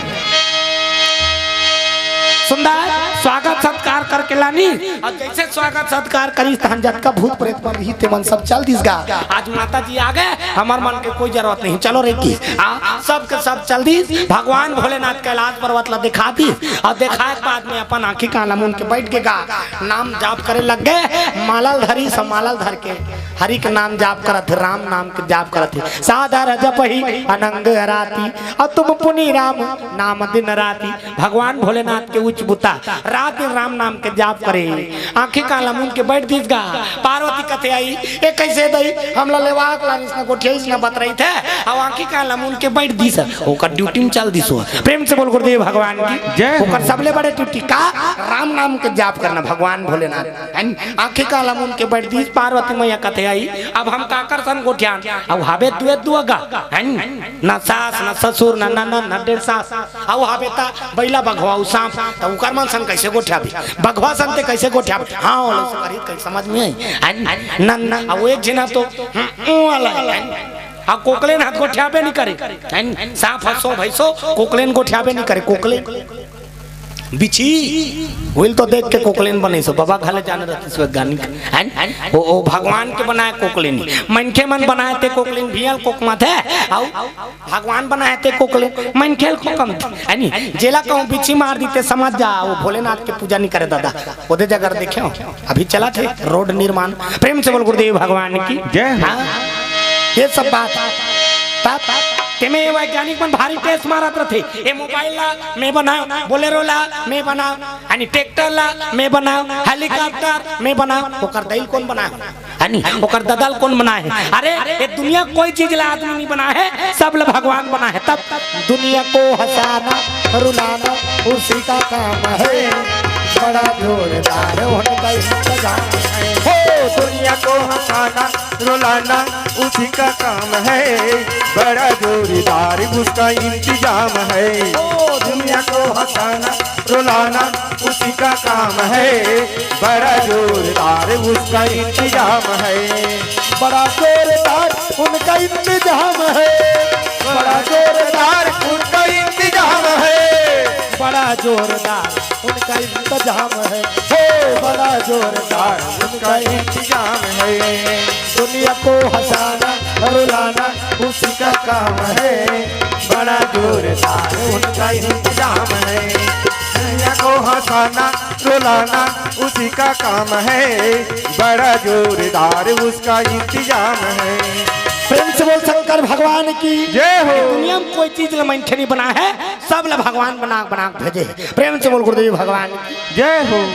सुंदर स्वागत सत्कार करके लानी, अउ जैसे स्वागत सत्कार करिस तहन जतका भूत प्रेत मन रही ते मन सब चल दिस गा। आज माता जी आ गए, हमर मन के कोई जरूरत नहीं, चलो रे की। आ, सब के सब चल दिस। भगवान भोलेनाथ कैलाश पर्वत ला दिखा दिस, अउ दिखाए के बाद में अपन आँखी कान ला मूंद के बैठ के गा, नाम जाप करे लग गए। माला ल धरिस, माला ल धर के हरि के नाम जाप करत हे, राम नाम के जाप करत हे। सादर जपहि अनंग अराती, अउ तुम पुनि राम नाम दिन राती। भगवान भोलेनाथ के उच्च बुता, रात दिन राम नाम के जाप करे। आँखी कान ला मूंद के बैठ दिस गा। पार्वती कथे आई, "ए कैसे दई, हमला लेवा के लानिस न गोठियाइस न बतरई थे, अउ आँखी कान ला मूंद के बैठ दिस।" ओकर ड्यूटी में चल दिस हो। प्रेम से बोल गुरुदेव भगवान की। जय हो। ओकर सबले बड़े ड्यूटी का? राम नाम के जाप करना भगवान भोलेनाथ। हैं? आँखी कान ला मूंद के बैठ दिस, पार्वती मैया कथे आई, अब हम काकर सन गोठियान? अउ हाबे दुए दुआ गा, हैं? न सास, न ससुर, न ननद, न डेढ़ सास। अउ हाबे त बइला बघवा अउ सांप, त उकर मन सन कइसे गोठियाबे? बघवा सन ते कइसे गोठियाबे? हाँ, ओला से करी कहीं समझ में आई, हैं? न, न, अउ एक झिना तो, हम्म, ऊ वाला, हैं? अउ कोकलेन हाथ गोठियाबे नहीं करे, हैं? सांप हसो भैसो, कोकलेन गोठियाबे नहीं करे, कोकलेन। बिछी, ओइल तो देख के कोकलेन बने सो, बाबा घले जाने रहती सो वैज्ञानिक। हैं? ओ, ओ भगवान के बनाए कोकलेन, मनखे मन बनाए ते कोकलेन भियल कोकमा थे, अउ भगवान बनाए ते कोकलेन, मनखेल कोकम, है नी? जेला कहूँ बिछी मार दीते, समझ जा, वो भोलेनाथ के पूजा नहीं करे दादा। ओदे जगह देखे हो, अभी चला थे रोड निर्माण। प्रेम से बोल गुरुदेव भगवान की। जय हो। हाँ? ये सब बात। तब तेमे वैज्ञानिक मन भारी टेस्ट मारत रथे। ये मोबाइल ला मैं बनाओ, बोलेरो ला मैं बनाओ, यानी ट्रैक्टर ला मैं बनाओ, हेलीकॉप्टर मैं बनाओ, ओकर दइल कौन बनाओ? है नी? ओकर ददल कौन बनाए है? अरे, ये दुनिया कोई चीज ला आदमी नहीं बनाए है, सब ला भगवान बनाए है। तब दुनिया को हंसाना, रुलाना उसी का काम है, बड़ा जोरदार उनका इंतजाम है। हो, दुनिया को हंसाना, रुलाना उसी का काम है, बड़ा जोरदार उसका इंतजाम है। ओ, दुनिया को हंसाना, रुलाना उसी का काम है, बड़ा जोरदार उसका इंतजाम है। बड़ा जोरदार उनका इंतजाम है, बड़ा जोरदार उनका इंतजाम है। बड़ा जोरदार उनका इंतजाम है, हे, बड़ा जोरदार उनका इंतजाम है। दुनिया को हंसाना, रुलाना उसी का काम है, बड़ा जोरदार उनका इंतजाम है। दुनिया को हंसाना, रुलाना उसी का काम है, बड़ा जोरदार उसका इंतजाम है। प्रेम से बोल शंकर भगवान की। जय हो। दुनिया में कोई चीज ला मनखे नहीं बना है, सब ला भगवान बना, बना के भेजे है। प्रेम से बोल गुरुदेव भगवान की। जय हो।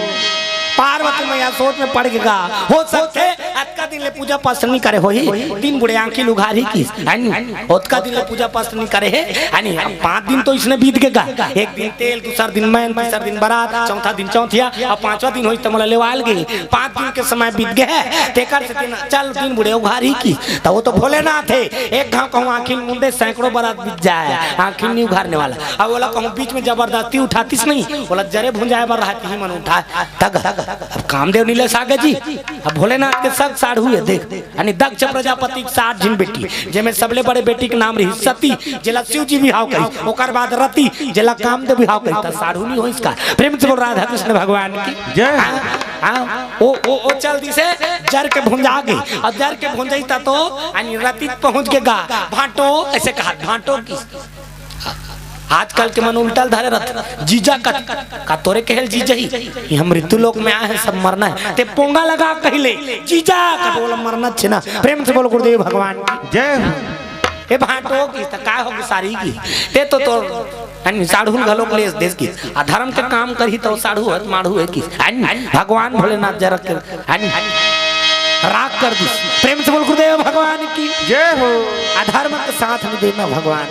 पार्वती मैया सोच में पड़ गे गा, हो सकथे अतका दिन ले पूजा पाठ नहीं करे होही, दिन बुढ़े आंखी ल उघारही किस, है नी? ओतका दिन ले पूजा पाठ नहीं करे हे, है नी? अब पाँच दिन तो इसने बीत गे गा, एक दिन तेल, दूसर दिन मैन, तीसर दिन बारात, चौथा दिन चौथिया, अब पांचवा दिन होइस त मोला लेवाल गे। पांच दिन के समय बीत गे हे, तेकर से दिन, चल दिन बुढ़े उघारही किस, त वो तो भोलेनाथ हे। एक घांव कहूं आंखी ल मूंदे, सैकड़ों बारात बीत जाए, आंखी ल नहीं उघारने वाला। अब ओला कहूं बीच में जबरदस्ती उठातिस नहीं, ओला जरे भुंजाए बर रहत ही मन उठाए। तग, अब कामदेव नीलेश आगे जी, अब भोलेनाथ के सग साढ़ू हे, देख, यानी दक्ष प्रजापति के सात झिन बेटी, जेमे सबले बड़े बेटी के नाम रही सती, जेला शिव जी बिहाव करिस, ओकर बाद रति, जेला कामदेव बिहाव करिस, त साढ़ू नहीं होइस का? प्रेम से बोल राधा कृष्ण भगवान की। जय। हाँ, हाँ, ओ, ओ, ओ चल दिसे, जर के भुंजा गे, अउ जर के भुंजाइस त तो, यानी रति पहुंच गे गा, भांटो, अइसे कहा, भांटो किस। आजकल के मन उल्टा ल धरे रथ, जीजा कत, का तोरे कहेल जीजा ही? ये हम ऋतु लोक में आए हैं, सब मरना है। ते पोंगा लगा कहिले, जीजा कत, बोल मरना छे ना। प्रेम से बोल गुरुदेव भगवान की। जय हो। ए भांटो किस त का हो गे सारी की? ते तो तोर, यानी साढ़ू ल घलोक लेस देस किस। अधर्म के काम करही त साढ़ू हर माढ़ू हे किस। यानी भगवान भोलेनाथ जरा के, यानी राख कर दिस। प्रेम से बोल गुरुदेव भगवान की। जय हो। अधर्म के साथ नहीं देना भगवान।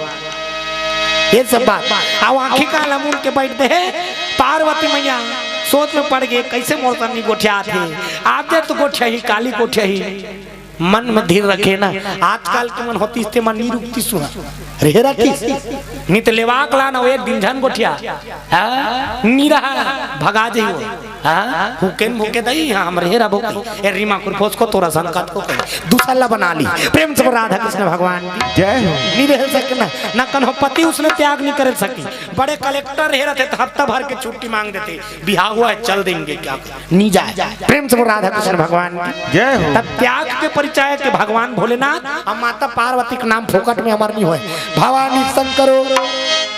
ये सब बात। अब आंखी कान ल मूंद के बइठ दे हे। पार्वती मैया सोच में पड़ गे, कइसे मोर सन नहीं गोठियात हे। आदे तो गोठियाही, काली गोठियाही। मन में धीर रखे ना। आजकल के मन होतिस ते मन नहीं रुकतिस सुना। रेहे रखिस। नहीं त लेवाक ला ना, वो एक दिन झन गोठिया। हाँ? नहीं रहा, भगा जाई वो। हाँ? भूखे न भूखे दई, हाँ, हम रेहे रहा भूखे। ए रीमा कुरफोस को तोरा सन कत को कही। दूसरा बना ली। प्रेम से बोल राधा कृष्ण भगवान की। जय हो। नहीं रह सकना। ना कन्हो पति उसने त्याग नहीं कर सकी। बड़े कलेक्टर रहे रहते तो हफ्ता भर के छुट्टी मांग देते। बिहाव हुआ है, चल देंगे क्या? नहीं जाए। प्रेम से बोल राधा कृष्ण भगवान की। जय हो। तब त्याग के परिचायक भगवान भोलेनाथ अउ माता पार्वती के नाम फोकट में अमर नहीं होय। भवानी शंकरो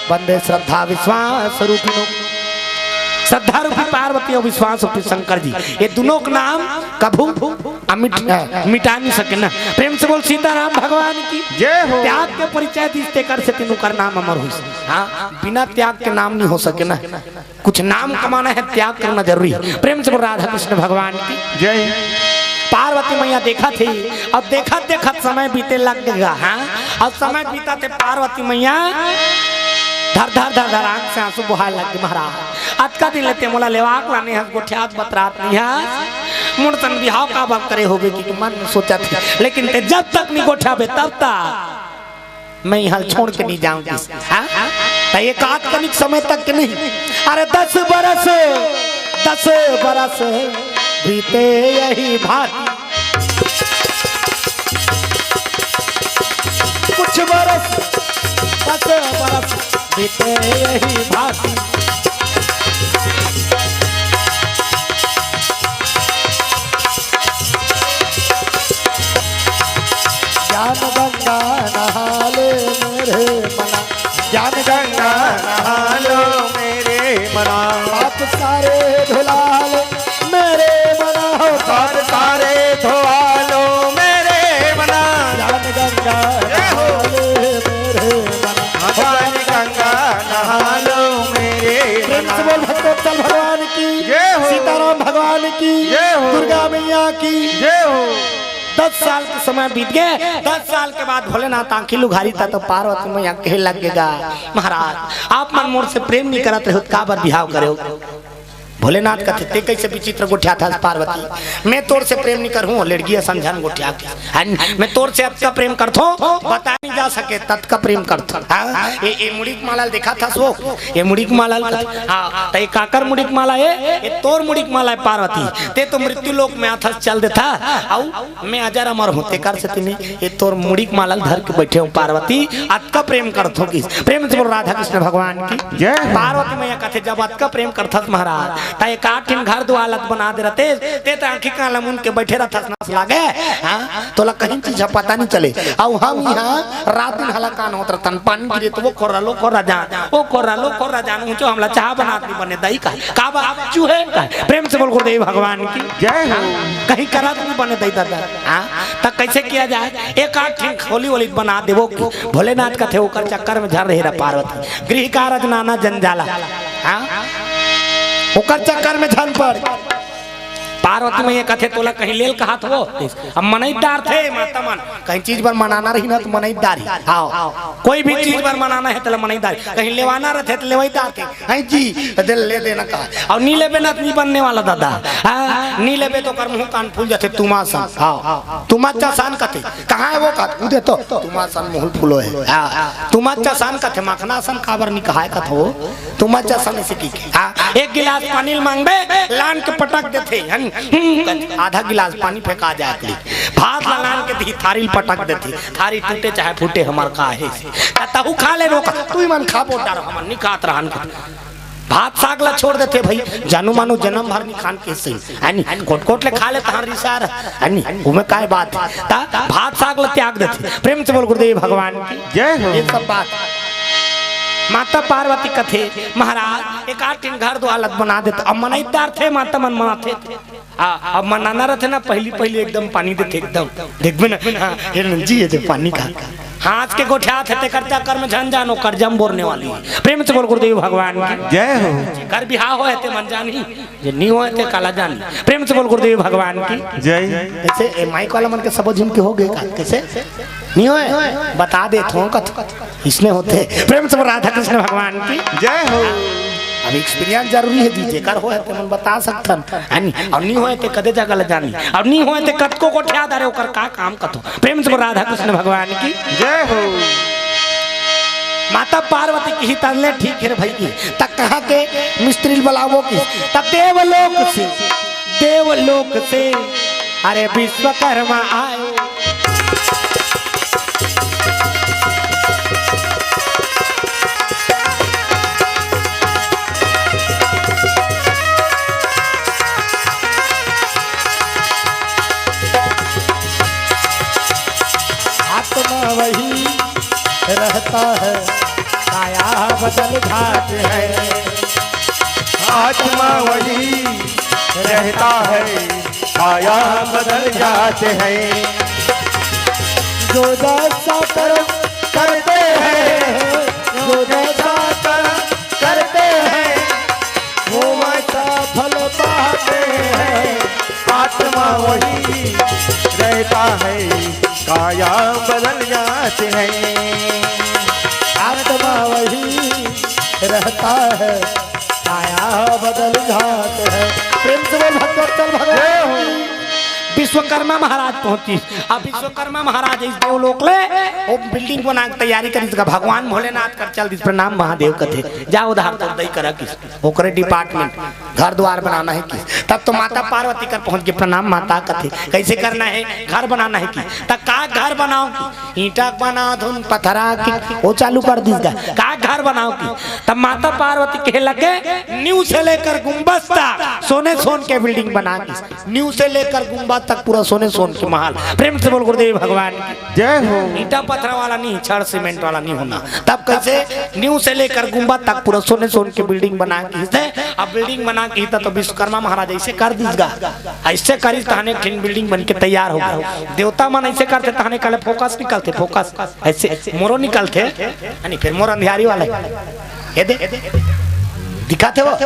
वंदे श्रद्धा विश्वास रूपिणो। श्रद्धा रूपी पार्वती अउ विश्वास रूपी शंकर जी, ये दुनों के नाम कभू अमिट, अ, मिटा नहीं सके ना। प्रेम से बोल सीताराम भगवान की। जय हो। त्याग के परिचय दिस तेकर से तीनों कर नाम अमर होइस। हाँ, बिना त्याग के नाम नहीं हो सके ना। कुछ नाम कमाना है, त्याग करना जरूरी है। प्रेम से बोल राधा कृष्ण भगवान की। जय। पार्वती मैया देखत हे, अउ देखत देखत समय बीते लग गे गा, हाँ? अउ समय बीतत हे पार्वती मैया धर धर धर धर आंख से आंसू बोहाय लग गे, महाराज। अतका दिन ले ते मोला लेवाक लाने हस, गोठियात बतरात नहीं हस। मोर सन बिहाव काबर करे होबे कि मन में सोचत हे, लेकिन ते जब तक नहीं गोठियाबे तब तक मैं इहाँ छोड़ के नहीं जाऊँ किस। हाँ? त एक आध कनिक समय तक के नहीं, अरे दस बरस, दस बरस बीते यही भांति। कुछ बरस, दस बरस बीते यही भांति। ज्ञान गंगा नहा ले मेरे मना। ज्ञान गंगा नहा लो मेरे मना। पाप सारे धुला ले मेरे मना। पाप सारे धुआ लो मेरे मना। ज्ञान गंगा जय हो। नहा ले मेरे मना। ज्ञान गंगा नहा लो मेरे प्रेम से मना। बोल भक्तोत्सल भगवान की, जय हो। सीताराम भगवान की, जय हो। दुर्गा मैया की। जय हो। दस साल के समय बीत गए। दस साल के बाद भोलेनाथ आंखी लुघारी था तो पार्वती मैया कहे लग गेगा, महाराज, आप मन मोर से प्रेम नहीं करत रहे हो, त काबर बिहाव करे हो? भोलेनाथ कथे, ते कैसे विचित्र गोठियाथस पार्वती? मैं तोर से प्रेम नहीं करहूँ, लड़की असन झन गोठिया के। हन, मैं तोर से अतका प्रेम करथो, बता नहीं जा सके, ततका प्रेम करथो। हाँ? ये, ये मुड़ी के माला ल देखा था सो? ये मुड़ी के माला ल कथे। हाँ, त ये काकर मुड़ी के माला हे? ये तोर मुड़ी के माला हे पार्वती। ते तो मृत्यु लोक में आथस चल देथा, अउ मैं अजर अमर हूँ, तेकर सेती नहीं, ये तोर मुड़ी के माला ल धर के बैठे हूँ पार्वती, अतका प्रेम करथो किस। प्रेम से बोल राधा कृष्ण भगवान की। जय हो। पार्वती मैया कथे, जब अतका प्रेम करथस महाराज, त एक आध ठिन घर दुआर ल बना दे रहते, ते त आंखी कान ल मूंद के बैठे रहथस, नास लागे, हाँ? तोला कहीं चीज ह पता नहीं चले। अउ हम इहाँ रात दिन हलाकान होत रहथन, पानी गिरे त वो खोर्रा लो खोर्रा जान, वो खोर्रा लो खोर्रा जान, ऊंचो हमला चाह बनात नहीं बने दई का, का बा चूहे का। प्रेम से बोल गुरुदेव भगवान की। जय हो। कहीं करत नहीं बने दई दादा। हाँ? त कैसे किया जाए? एक आध ठिन खोली वोली बना देवो कि भोलेनाथ कथे ओकर चक्कर में झन रहे रह पार्वती। गृह कारज नाना जंजाला। हाँ? ओकर चक्कर में झन पड़। पार्वती मैया कथे तोला कहीं लेल कहात हो। अब मनई डारथे माता मन। कहीं चीज बर मनाना रही ना त मनई डारही। हाँ। कोई भी चीज बर मनाना हे तेला मनई डारही। कहीं लेवाना रहथे त लेवई डारथे। हैं जी, त दे ले देना कहा। अउ नी लेबे ना त नी बनने वाला दादा। हाँ, नी लेबे त ओकर मुंह कान फूल जाथे, तुमा सन। हाँ, तुमा चा सन कथे। कहाँ हे वो कहा? उदे तो तुमा सन मुंह फूलो हे। हाँ, तुमा चा सन कथे, मखना सन काबर नी कहाय कथो? तुमा चा सन ऐसे की। हाँ, एक गिलास पानी ल मांगबे, लान के पटक देथे। हन, हम्म, आधा गिलास पानी फेंका जाए अकली। भात ला लान के दी, थारी ल पटक देथे। थारी टूटे चाहे फूटे, हमर का हे? त तहू खा ले रोक, तू ही मन खाबो डर, हमन नी खात रहन के। भात साग ला छोड़ देथे भाई, जानू मानू जन्म भर नी खान के सही, है नी? कोट कोट ले खा ले तहार रिसार, है नी? उमे काय बात हे? त भात साग ला त्याग देथे। प्रेम से बोल गुरुदेव भगवान की। जय हो। ये सब बात। माता पार्वती कथे, महाराज, एक आध ठिन घर दुआर ल बना देत, अब मनई डारथे, माता मन मनाथे। आ, अब मनाना रहथे ना, पहली, पहली एकदम पानी देथे, एकदम। देखबे ना, हाँ, हे नंजी, ये दे पानी का। हाँ, आज के गोठियाथे, तेकर चक्कर में झन जानो, करजम बोरने वाली हे। प्रेम से बोल गुरुदेव भगवान की। जय हो। कर बिहाव होय ते मन जानी, जे नी होय ते काला जानी। प्रेम से बोल गुरुदेव भगवान की। जय। जैसे ए माइक वाला मन के सबो झिन के हो गए का? कैसे? नी होय? बता देथों कथ। इसने होथे। प्रेम से बोल राधा कृष्ण भगवान की। जय हो। अब experience जरूरी हे जी, जेकर होय ते मन बता सकथन, है नी? अउ नी होय ते कदे जगह ल जानी, अउ नी होय ते कतको गोठिया डारे, ओकर का काम कथो। प्रेम से बोल राधा कृष्ण भगवान की। जय हो। माता पार्वती किही तन ले ठीक हे रे भाई की, त कहाँ के मिस्त्री ल बलावो की, त देवलोक से, देवलोक से, अरे विश्वकर्मा आए। आत्मा वही रहता है, काया बदल जाते हैं। आत्मा वही रहता है, काया बदल जाते हैं। जो जैसा कर्म करते हैं, जो जैसा कर्म करते हैं, वो वैसा फल पाते हैं। आत्मा वही रहता है, काया बदल जाते हैं। आत्मा वही रहता है, काया बदल जाते हैं। प्रेम से बोल भक्तवत्सल भगवान की। विश्वकर्मा महाराज पहुंचिस। अब विश्वकर्मा महाराज आइस देवलोक ले, वो बिल्डिंग बना के तैयारी करिस गा। भगवान भोलेनाथ कर चल दिस, "प्रणाम महादेव," कथे, "जा उधार तोर दई करा किस, ओकरे डिपार्टमेंट, घर द्वार बनाना हे किस।" तब तो माता पार्वती कर पहुंच गे, "प्रणाम माता," कथे, "कैसे करना हे, घर बनाना हे किस।" "त का घर बनाओ किस?" "ईंटा के बना धुन पथरा के," वो चालू कर दिस गा, "का घर बनाओ किस?" तब माता पार्वती कहे लगे, "नींव से लेकर गुंबद तक सोने सोन के बिल्डिंग बना किस।" नींव से लेकर गुंबद तक पूरा सोने सोन के महल। प्रेम से बोल गुरुदेव भगवान की। जय हो। ईंटा पत्थर वाला नहीं, छड़ सीमेंट वाला नहीं होना। तब कैसे? नींव से लेकर गुंबद तक पूरा सोने सोन के बिल्डिंग बना के हिस्से। अब बिल्डिंग बना के हिस्से तो विश्वकर्मा महाराज ऐसे कर दिस गा, ऐसे करिस तहने एक ठिन बिल्डिंग बन के तैयार हो गया। देवता मन ऐसे करथे तहने कहले फोकस निकलथे, फोकस ऐसे मोरो निकलथे, यानी फिर मोर अंधियारी वाला है। ये दे, दिखाथे वो?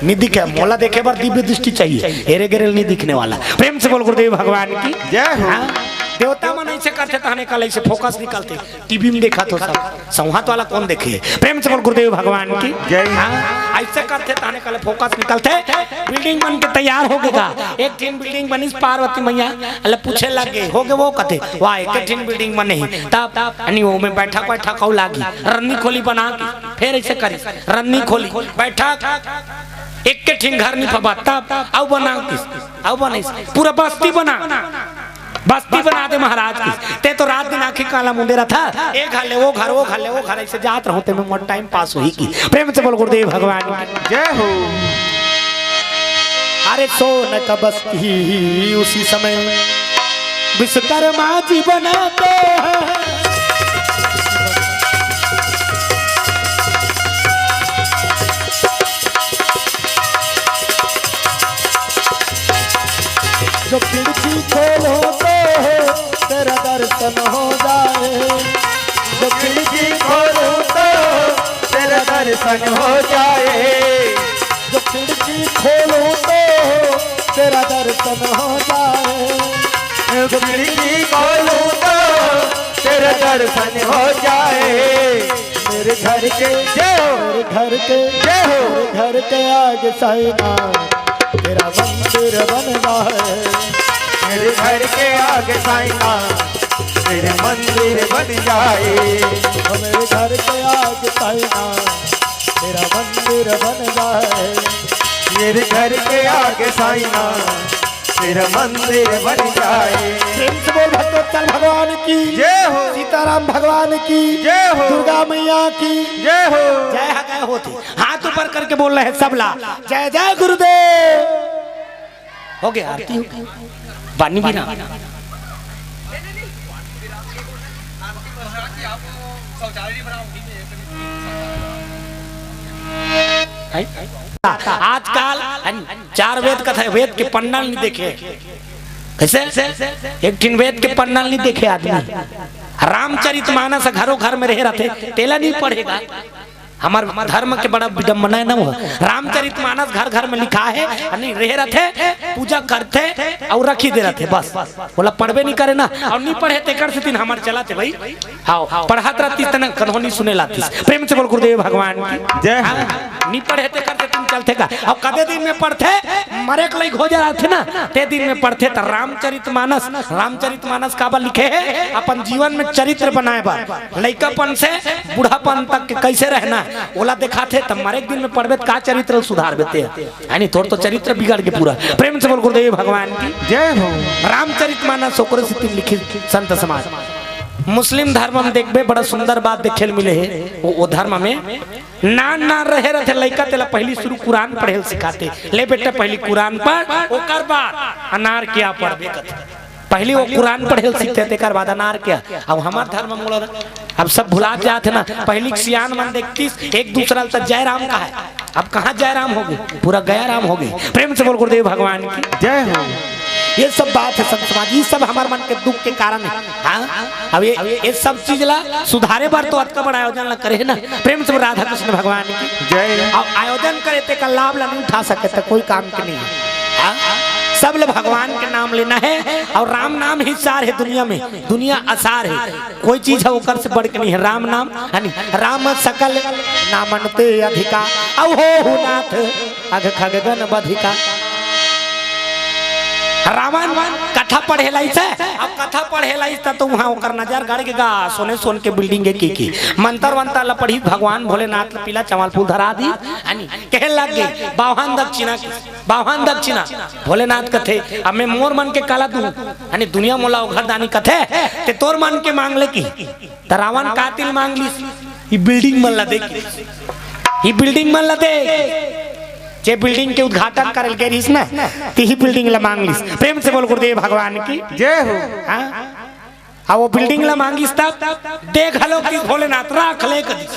नहीं दिखे। मोला देखे बर दिव्य दृष्टि चाहिए, एरे गेरे ल नहीं दिखने वाला। प्रेम से बोल गुरुदेव भगवान की। जय हो। हाँ? देवता मन ऐसे करथे तहने कहले ऐसे फोकस निकलथे। टीवी में देखा तो सब, सौहात वाला कौन देखे? प्रेम से बोल गुरुदेव भगवान की। जय। हाँ? ऐसे करथे तहने कहले फोकस निकलथे। बिल्डिंग बन के तैयार हो गे गा। एक ठिन बिल्डिंग बनिस, पार्वती मैया अले पूछे लग गे, "हो गे वो?" कथे, "वाह, एक ठिन बिल्डिंग बने ही।" तब, तब अनी वो में बैठक, बैठक अउ लागी, रन्नी खोली बना के, फिर ऐसे करिस, रन्नी खोली, बैठक, एक के ठिन घर नहीं पबा, तब अउ बना किस, अउ बनाइस, पूरा बस्ती बना, बस्ती बना दे महाराज की। ते तो रात दिन आँखी काला मुंदे रहा था, एक घर ले वो घर, वो घर ले वो घर, ऐसे जात रहो ते में मोर टाइम पास होही की। प्रेम से बोल गुरुदेव भगवान की। जय हो। अरे सोन का बस्ती उसी समय विश्वकर्मा जी बनाते हैं। जो खिड़की खोलो तो तेरा दर्शन हो जाए। जो खिड़की खोलो तो तेरा दर्शन हो जाए। जो खिड़की खोलो तो तेरा दर्शन हो जाए। जो खिड़की खोलो तो तेरा दर्शन हो जाए। मेरे घर के, जय हो। मेरे घर के, जय हो। मेरे घर के आगे साईं नाथ तेरा मंदिर बन जाए। मेरे घर के आगे साईं नाथ तेरा मंदिर बन जाए। मेरे घर के आगे साईं नाथ तेरा मंदिर बन जाए। मेरे घर के आगे साईं नाथ तेरा मंदिर बन जाए। प्रेम से बोल भक्तवत्सल भगवान की। जय हो। सीताराम भगवान की। जय हो। दुर्गा मैया की। जय हो। जय हा, जय होती। हाथ ऊपर करके बोल रहे हैं सबला, "जय जय गुरुदेव।" हो गया, आरती हो गई। बानी भी ना। हैं? आजकल चार वेद कथा, वेद के पन्ना नहीं देखे। कैसे? एक ठिन वेद के पन्ना नहीं देखे आदमी। रामचरित मानस घरो घर में रहे रहते, तेला नहीं पढ़ेगा। हमार धर्म के बड़ा विडम्बना है ना वो। रामचरित मानस घर घर में लिखा है, नहीं रहे रहते, पूजा करते और रखी दे रहते बस। बोला पढ़बे नहीं करे ना, और नहीं पढ़े तेकर से दिन हमार चलाते भाई। हाँ, पढ़त रहती तना कन्हो नहीं सुने लाती। प्रेम से बोल गुरुदेव भगवान की। जय हो। हाँ, नहीं पढ़े तेकर से दिन चलते का। और कदे दिन में पढ़ते, मरे के लायक हो जा रहा थे ना, ते दिन में पढ़ते तो रामचरित मानस, रामचरित मानस काबर लिखे है? अपन जीवन में चरित्र बनाए बर, लइकापन से बुढ़ापन तक के कैसे रहना है, ओला दिखाथे। तब मरे के दिन में पढ़बे त का चरित्र सुधारबे ते, यानी तोर तो चरित्र बिगड़ के पूरा। प्रेम से बोल गुरुदेव भगवान की। जय हो। रामचरित मानस ओकरे सेती लिखिस संत समाज। मुस्लिम धर्म में देखबे बड़ा सुंदर बात देखे ल मिले हे। वो, वो धर्म में नान नान रहे रहथे लइका, तेला पहली शुरू कुरान पढ़े ल सिखाथे। "ले बेटा, पहली कुरान पढ़, ओकर बाद अनार के आ पढ़बे," कथे। पहली वो कुरान पढ़े ल सीखथे, तेकर बाद अनार के आ। अब हमार धर्म में बोला ना, अब सब भुला जात है ना। पहली के सियान मन देखतीस, एक दूसरा ल त जय राम कहा है, अब कहाँ जय राम हो गए, पूरा गया राम हो गए। प्रेम से बोल गुरुदेव भगवान की। जय हो। ये सब बात है संत समाज, ये सब हमार मन के दुख के कारण है। हाँ, अब ये, ये सब चीज ला सुधारे बर तो अतका बड़ा आयोजन ला करे है ना। प्रेम से बोल राधा कृष्ण भगवान की। जय। अब आयोजन करे तेकर लाभ ला नहीं उठा सके तो कोई काम के नहीं है। हाँ? सब ले भगवान के नाम लेना है, और राम नाम ही सार है दुनिया में, दुनिया असार है, कोई चीज है ओकर से बढ़ के नहीं है। राम नाम, यानी राम सकल नामन ते अधिका, अहो हु नाथ अघ खग गण बधिका। रावण कथा पढ़े लाइस हे, अब कथा पढ़े लाइस त तो उहाँ ओकर नजर गड़ गे गा, सोने सोन के बिल्डिंग हे की की। मंतर वंतर ला पढ़िस, भगवान भोलेनाथ ला पीला चावल फूल धरा दिस, अनी कहे लग गे, "बावहन दक्षिणा, बावहन दक्षिणा।" भोलेनाथ कथे, "अब मैं मोर मन के काला दूँ?" अनी दुनिया मोला ओघरदानी कथे, "ते तोर मन के मांग ले की।" त रावण का तिल मांग लिस, "ई बिल्डिंग मन ला देख, ई बिल्डिंग मन ला देख।" जे बिल्डिंग के उद्घाटन करे ल गे रिहिस ना, तिही बिल्डिंग ला मांग लिस। प्रेम से बोल गुरुदेव भगवान की। जय हो। हाँ? अब वो बिल्डिंग ला मांगिस तब दे घलो कि भोलेनाथ राख ले कहिस।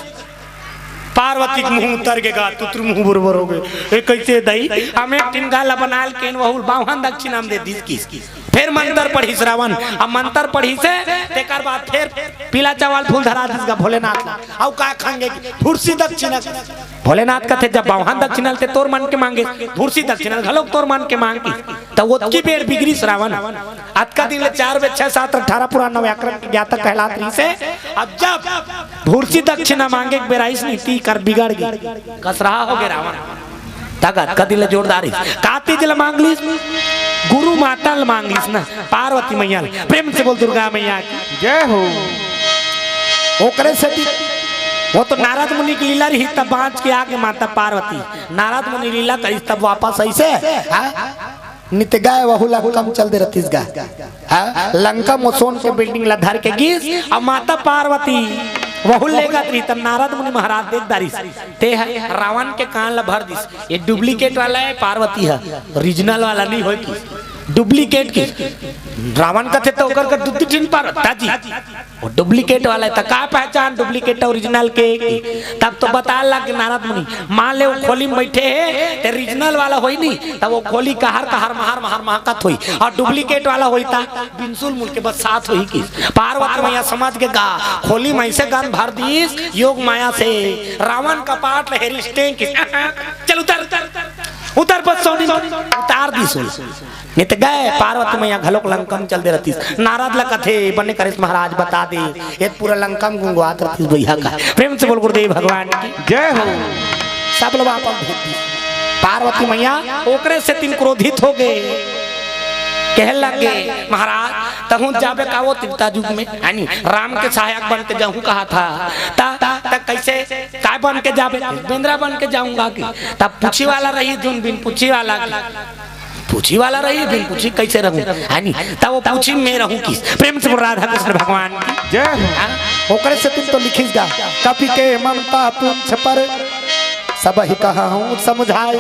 पार्वती के मुंह उतर गे गा, तुतरू मुंह बरोबर हो गे। ए, कैसे दई? हम एक ठिन घर ला बनाल केन वहू ल बावहन दक्षिणा म दे दिस किस। फिर मंतर पढ़िस रावण, अब मंतर पढ़िस हे, तेकर बाद फिर पीला चावल फूल धरा दिस गा भोलेनाथ ला। अउ का खांगे? धुरसी दक्षिणा। भोलेनाथ कथे, "जब बावहन दक्षिणा ल ते तोर मन के मांगे, धुरसी दक्षिणा ल घलोक तोर मन के मांग की।" त ओतकी बेर बिगड़िस रावण। अतका दिन ले चार वेद, छह शास्त्र, अठारह पुराण, नौ व्याकरण के ज्ञाता कहलात रिहिस हे। अब जब धुरसी दक्षिणा मांगे के बेर आइस नी, ती कर बिगड़ गे, कसरहा हो गे रावण। तगत कदी ले जोरदार हे। का तीज ल मांग लिस? गुरु माता ल मांग लिस ना, पार्वती मैया ल। प्रेम से बोल दुर्गा मैया की। जय हो। ओकरे सेती वो तो नारद मुनि के लीला रहिस, तब बांच के आगे माता पार्वती। नारद मुनि लीला करिस, तब वापस अइसे, हाँ? नित गए वहू लंका म चल दे रतिस गा। हाँ? लंका म सोन के बिल्डिंग ला धर के गिस, अब माता पार्वती वहू लेगत रही, तब नारद मुनि महाराज देख डारिस। ते ह रावण के कान ला भर दिस। ये डुप्लीकेट वाला हे पार्वती ह, ओरिजिनल वाला नहीं होय कि डुप्लीकेट की। रावण कथे त ओकर का दुद्धी ठिन पार्वती जी। वो डुप्लीकेट वाला हे, त का पहचान डुप्लीकेट ओरिजिनल के? तब तो बता लग नारद मुनि, मान ले वो खोली म बइठे हे, ते ओरिजिनल वाला होई नी, तब वो खोली कहर कहर महर महर महकत होई, अउ डुप्लीकेट वाला होई त बिनसुल मुल के बस साथ होई कि। पार्वती मैया समझ गे गा, खोली म अइसे गंध भर दिस योग माया से, रावण कपाट ल हेरिस टेंग किस। चल उतर, उतर, उतर, बस सोनी, उतार दिस। नित गए पार्वती मैया घलोक लंका म चल दे रतिस। नारद ल कथे, "बने करेस महाराज, बता दे, ये पूरा लंका म गुंगवात रतिस बइहा का।" प्रेम से बोल गुरुदेव भगवान की। जय हो। सब लोग आपस भेज दी। पार्वती मैया ओकरे सेती क्रोधित हो गे, कहे लग गे, "महाराज, तहूँ जाबे का वो त्रेता युग में, है नी? राम के सहायक बन के जाहूँ कहा था, त, त कैसे, काय बन के जाबे? बेंदरा बन के जाहूँ गा कि?" तब पूछी वाला रही धुन बिन पूछी वाला की। पूछी वाला रही, बिन पूछी कैसे रहूं, है नी? तब वो पूछी में रहूं किस। प्रेम से बोल राधा कृष्ण भगवान की। जय हो। हाँ? ओकरे सेती तो लिखिस गा, "कपि के ममता पूंछ पर, सबहि कहहूँ समुझाई।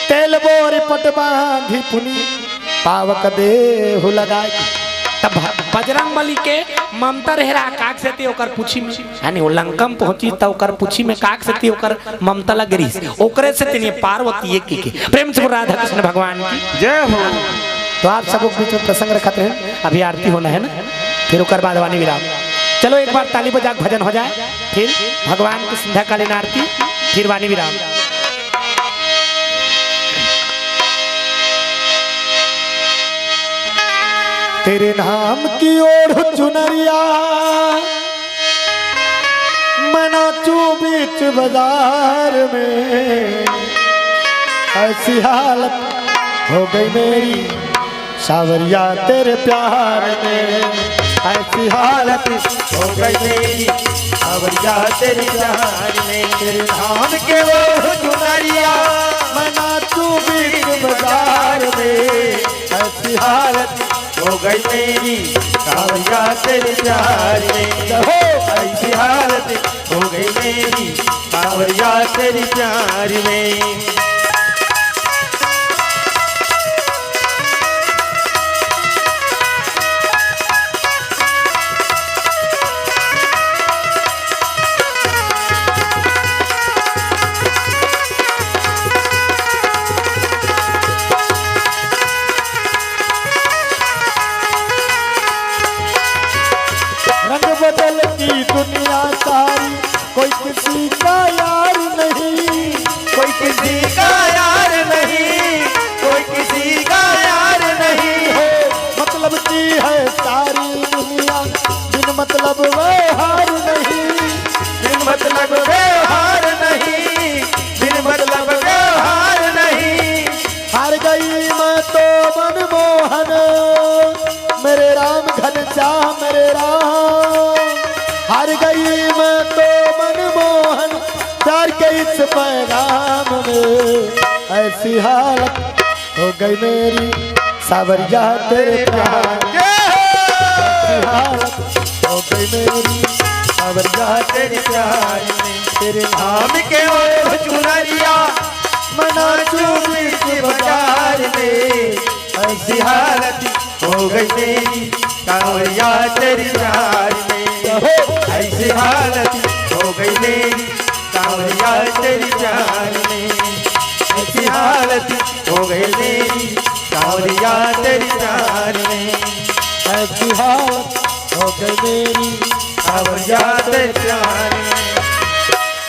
तेल बोरि पट बांधि पुनि, पावक देहु लगाई।" तब भ-, बजरंग बली के ममता रहे रहा काग सेती ओकर पूछी में, है नी? वो लंका म पहुंची त ओकर पूछी में काग सेती ओकर ममता लग रही, ओकरे सेती नी पार्वती एक के। प्रेम से बोल राधा कृष्ण भगवान की। जय हो। तो आप सबो के बीच में प्रसंग रखत रहे, अभी आरती होना है ना, फिर ओकर बाद वाणी विराम। चलो एक बार ताली बजा के भजन हो जाए, फिर भगवान की संध्याकालीन आरती, फिर वाणी विराम। तेरे नाम की ओढ़ चुनरिया, मैं नाचूं बीच बाजार में। ऐसी हालत हो गई मेरी, सावरिया तेरे प्यार में। ऐसी हालत हो गई मेरी, सावरिया तेरे प्यार में। तेरे नाम के ओढ़ चुनरिया, मैं नाचूं बीच बाजार में। ऐसी हालत हो गई मेरी, सावरिया तेरे प्यार में। हो ऐसी हालत हो गई मेरी, सावरिया तेरे प्यार में। रंग बदलती दुनिया सारी, कोई किसी का यार नहीं। कोई किसी का यार नहीं, कोई किसी का यार नहीं। हो मतलब की है सारी दुनिया, बिन मतलब व्यवहार नहीं। बिन मतलब व्यवहार नहीं, बिन मतलब व्यवहार नहीं। हार गई मैं तो मनमोहन, मेरे राम घनश्याम मेरे राम, हार गई मैं तो मनमोहन, प्यार के इस पैगाम में। ऐसी हालत हो गई मेरी, सावरिया तेरे प्यार। ऐसी हालत हो गई मेरी, सावरिया तेरे प्यार में। तेरे नाम के ओढ़ चुनरिया, मना चूर के बाजार में। ऐसी हालत हो गई मेरी, सावरिया तेरे प्यार में। ऐसी हालत हो गई मेरी, सावरिया तेरे प्यार में। ऐसी हालत हो गई मेरी, सावरिया तेरे प्यार में। ऐसी हालत हो गई मेरी, सावरिया तेरे प्यार में।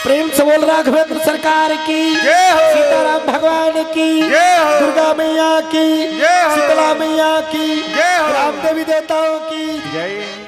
प्रेम से बोल राघवेंद्र सरकार की, जय हो। सीताराम भगवान की, जय हो। दुर्गा मैया की, जय हो। शीतला मैया की, जय हो। राम देवी देवताओं की। जय।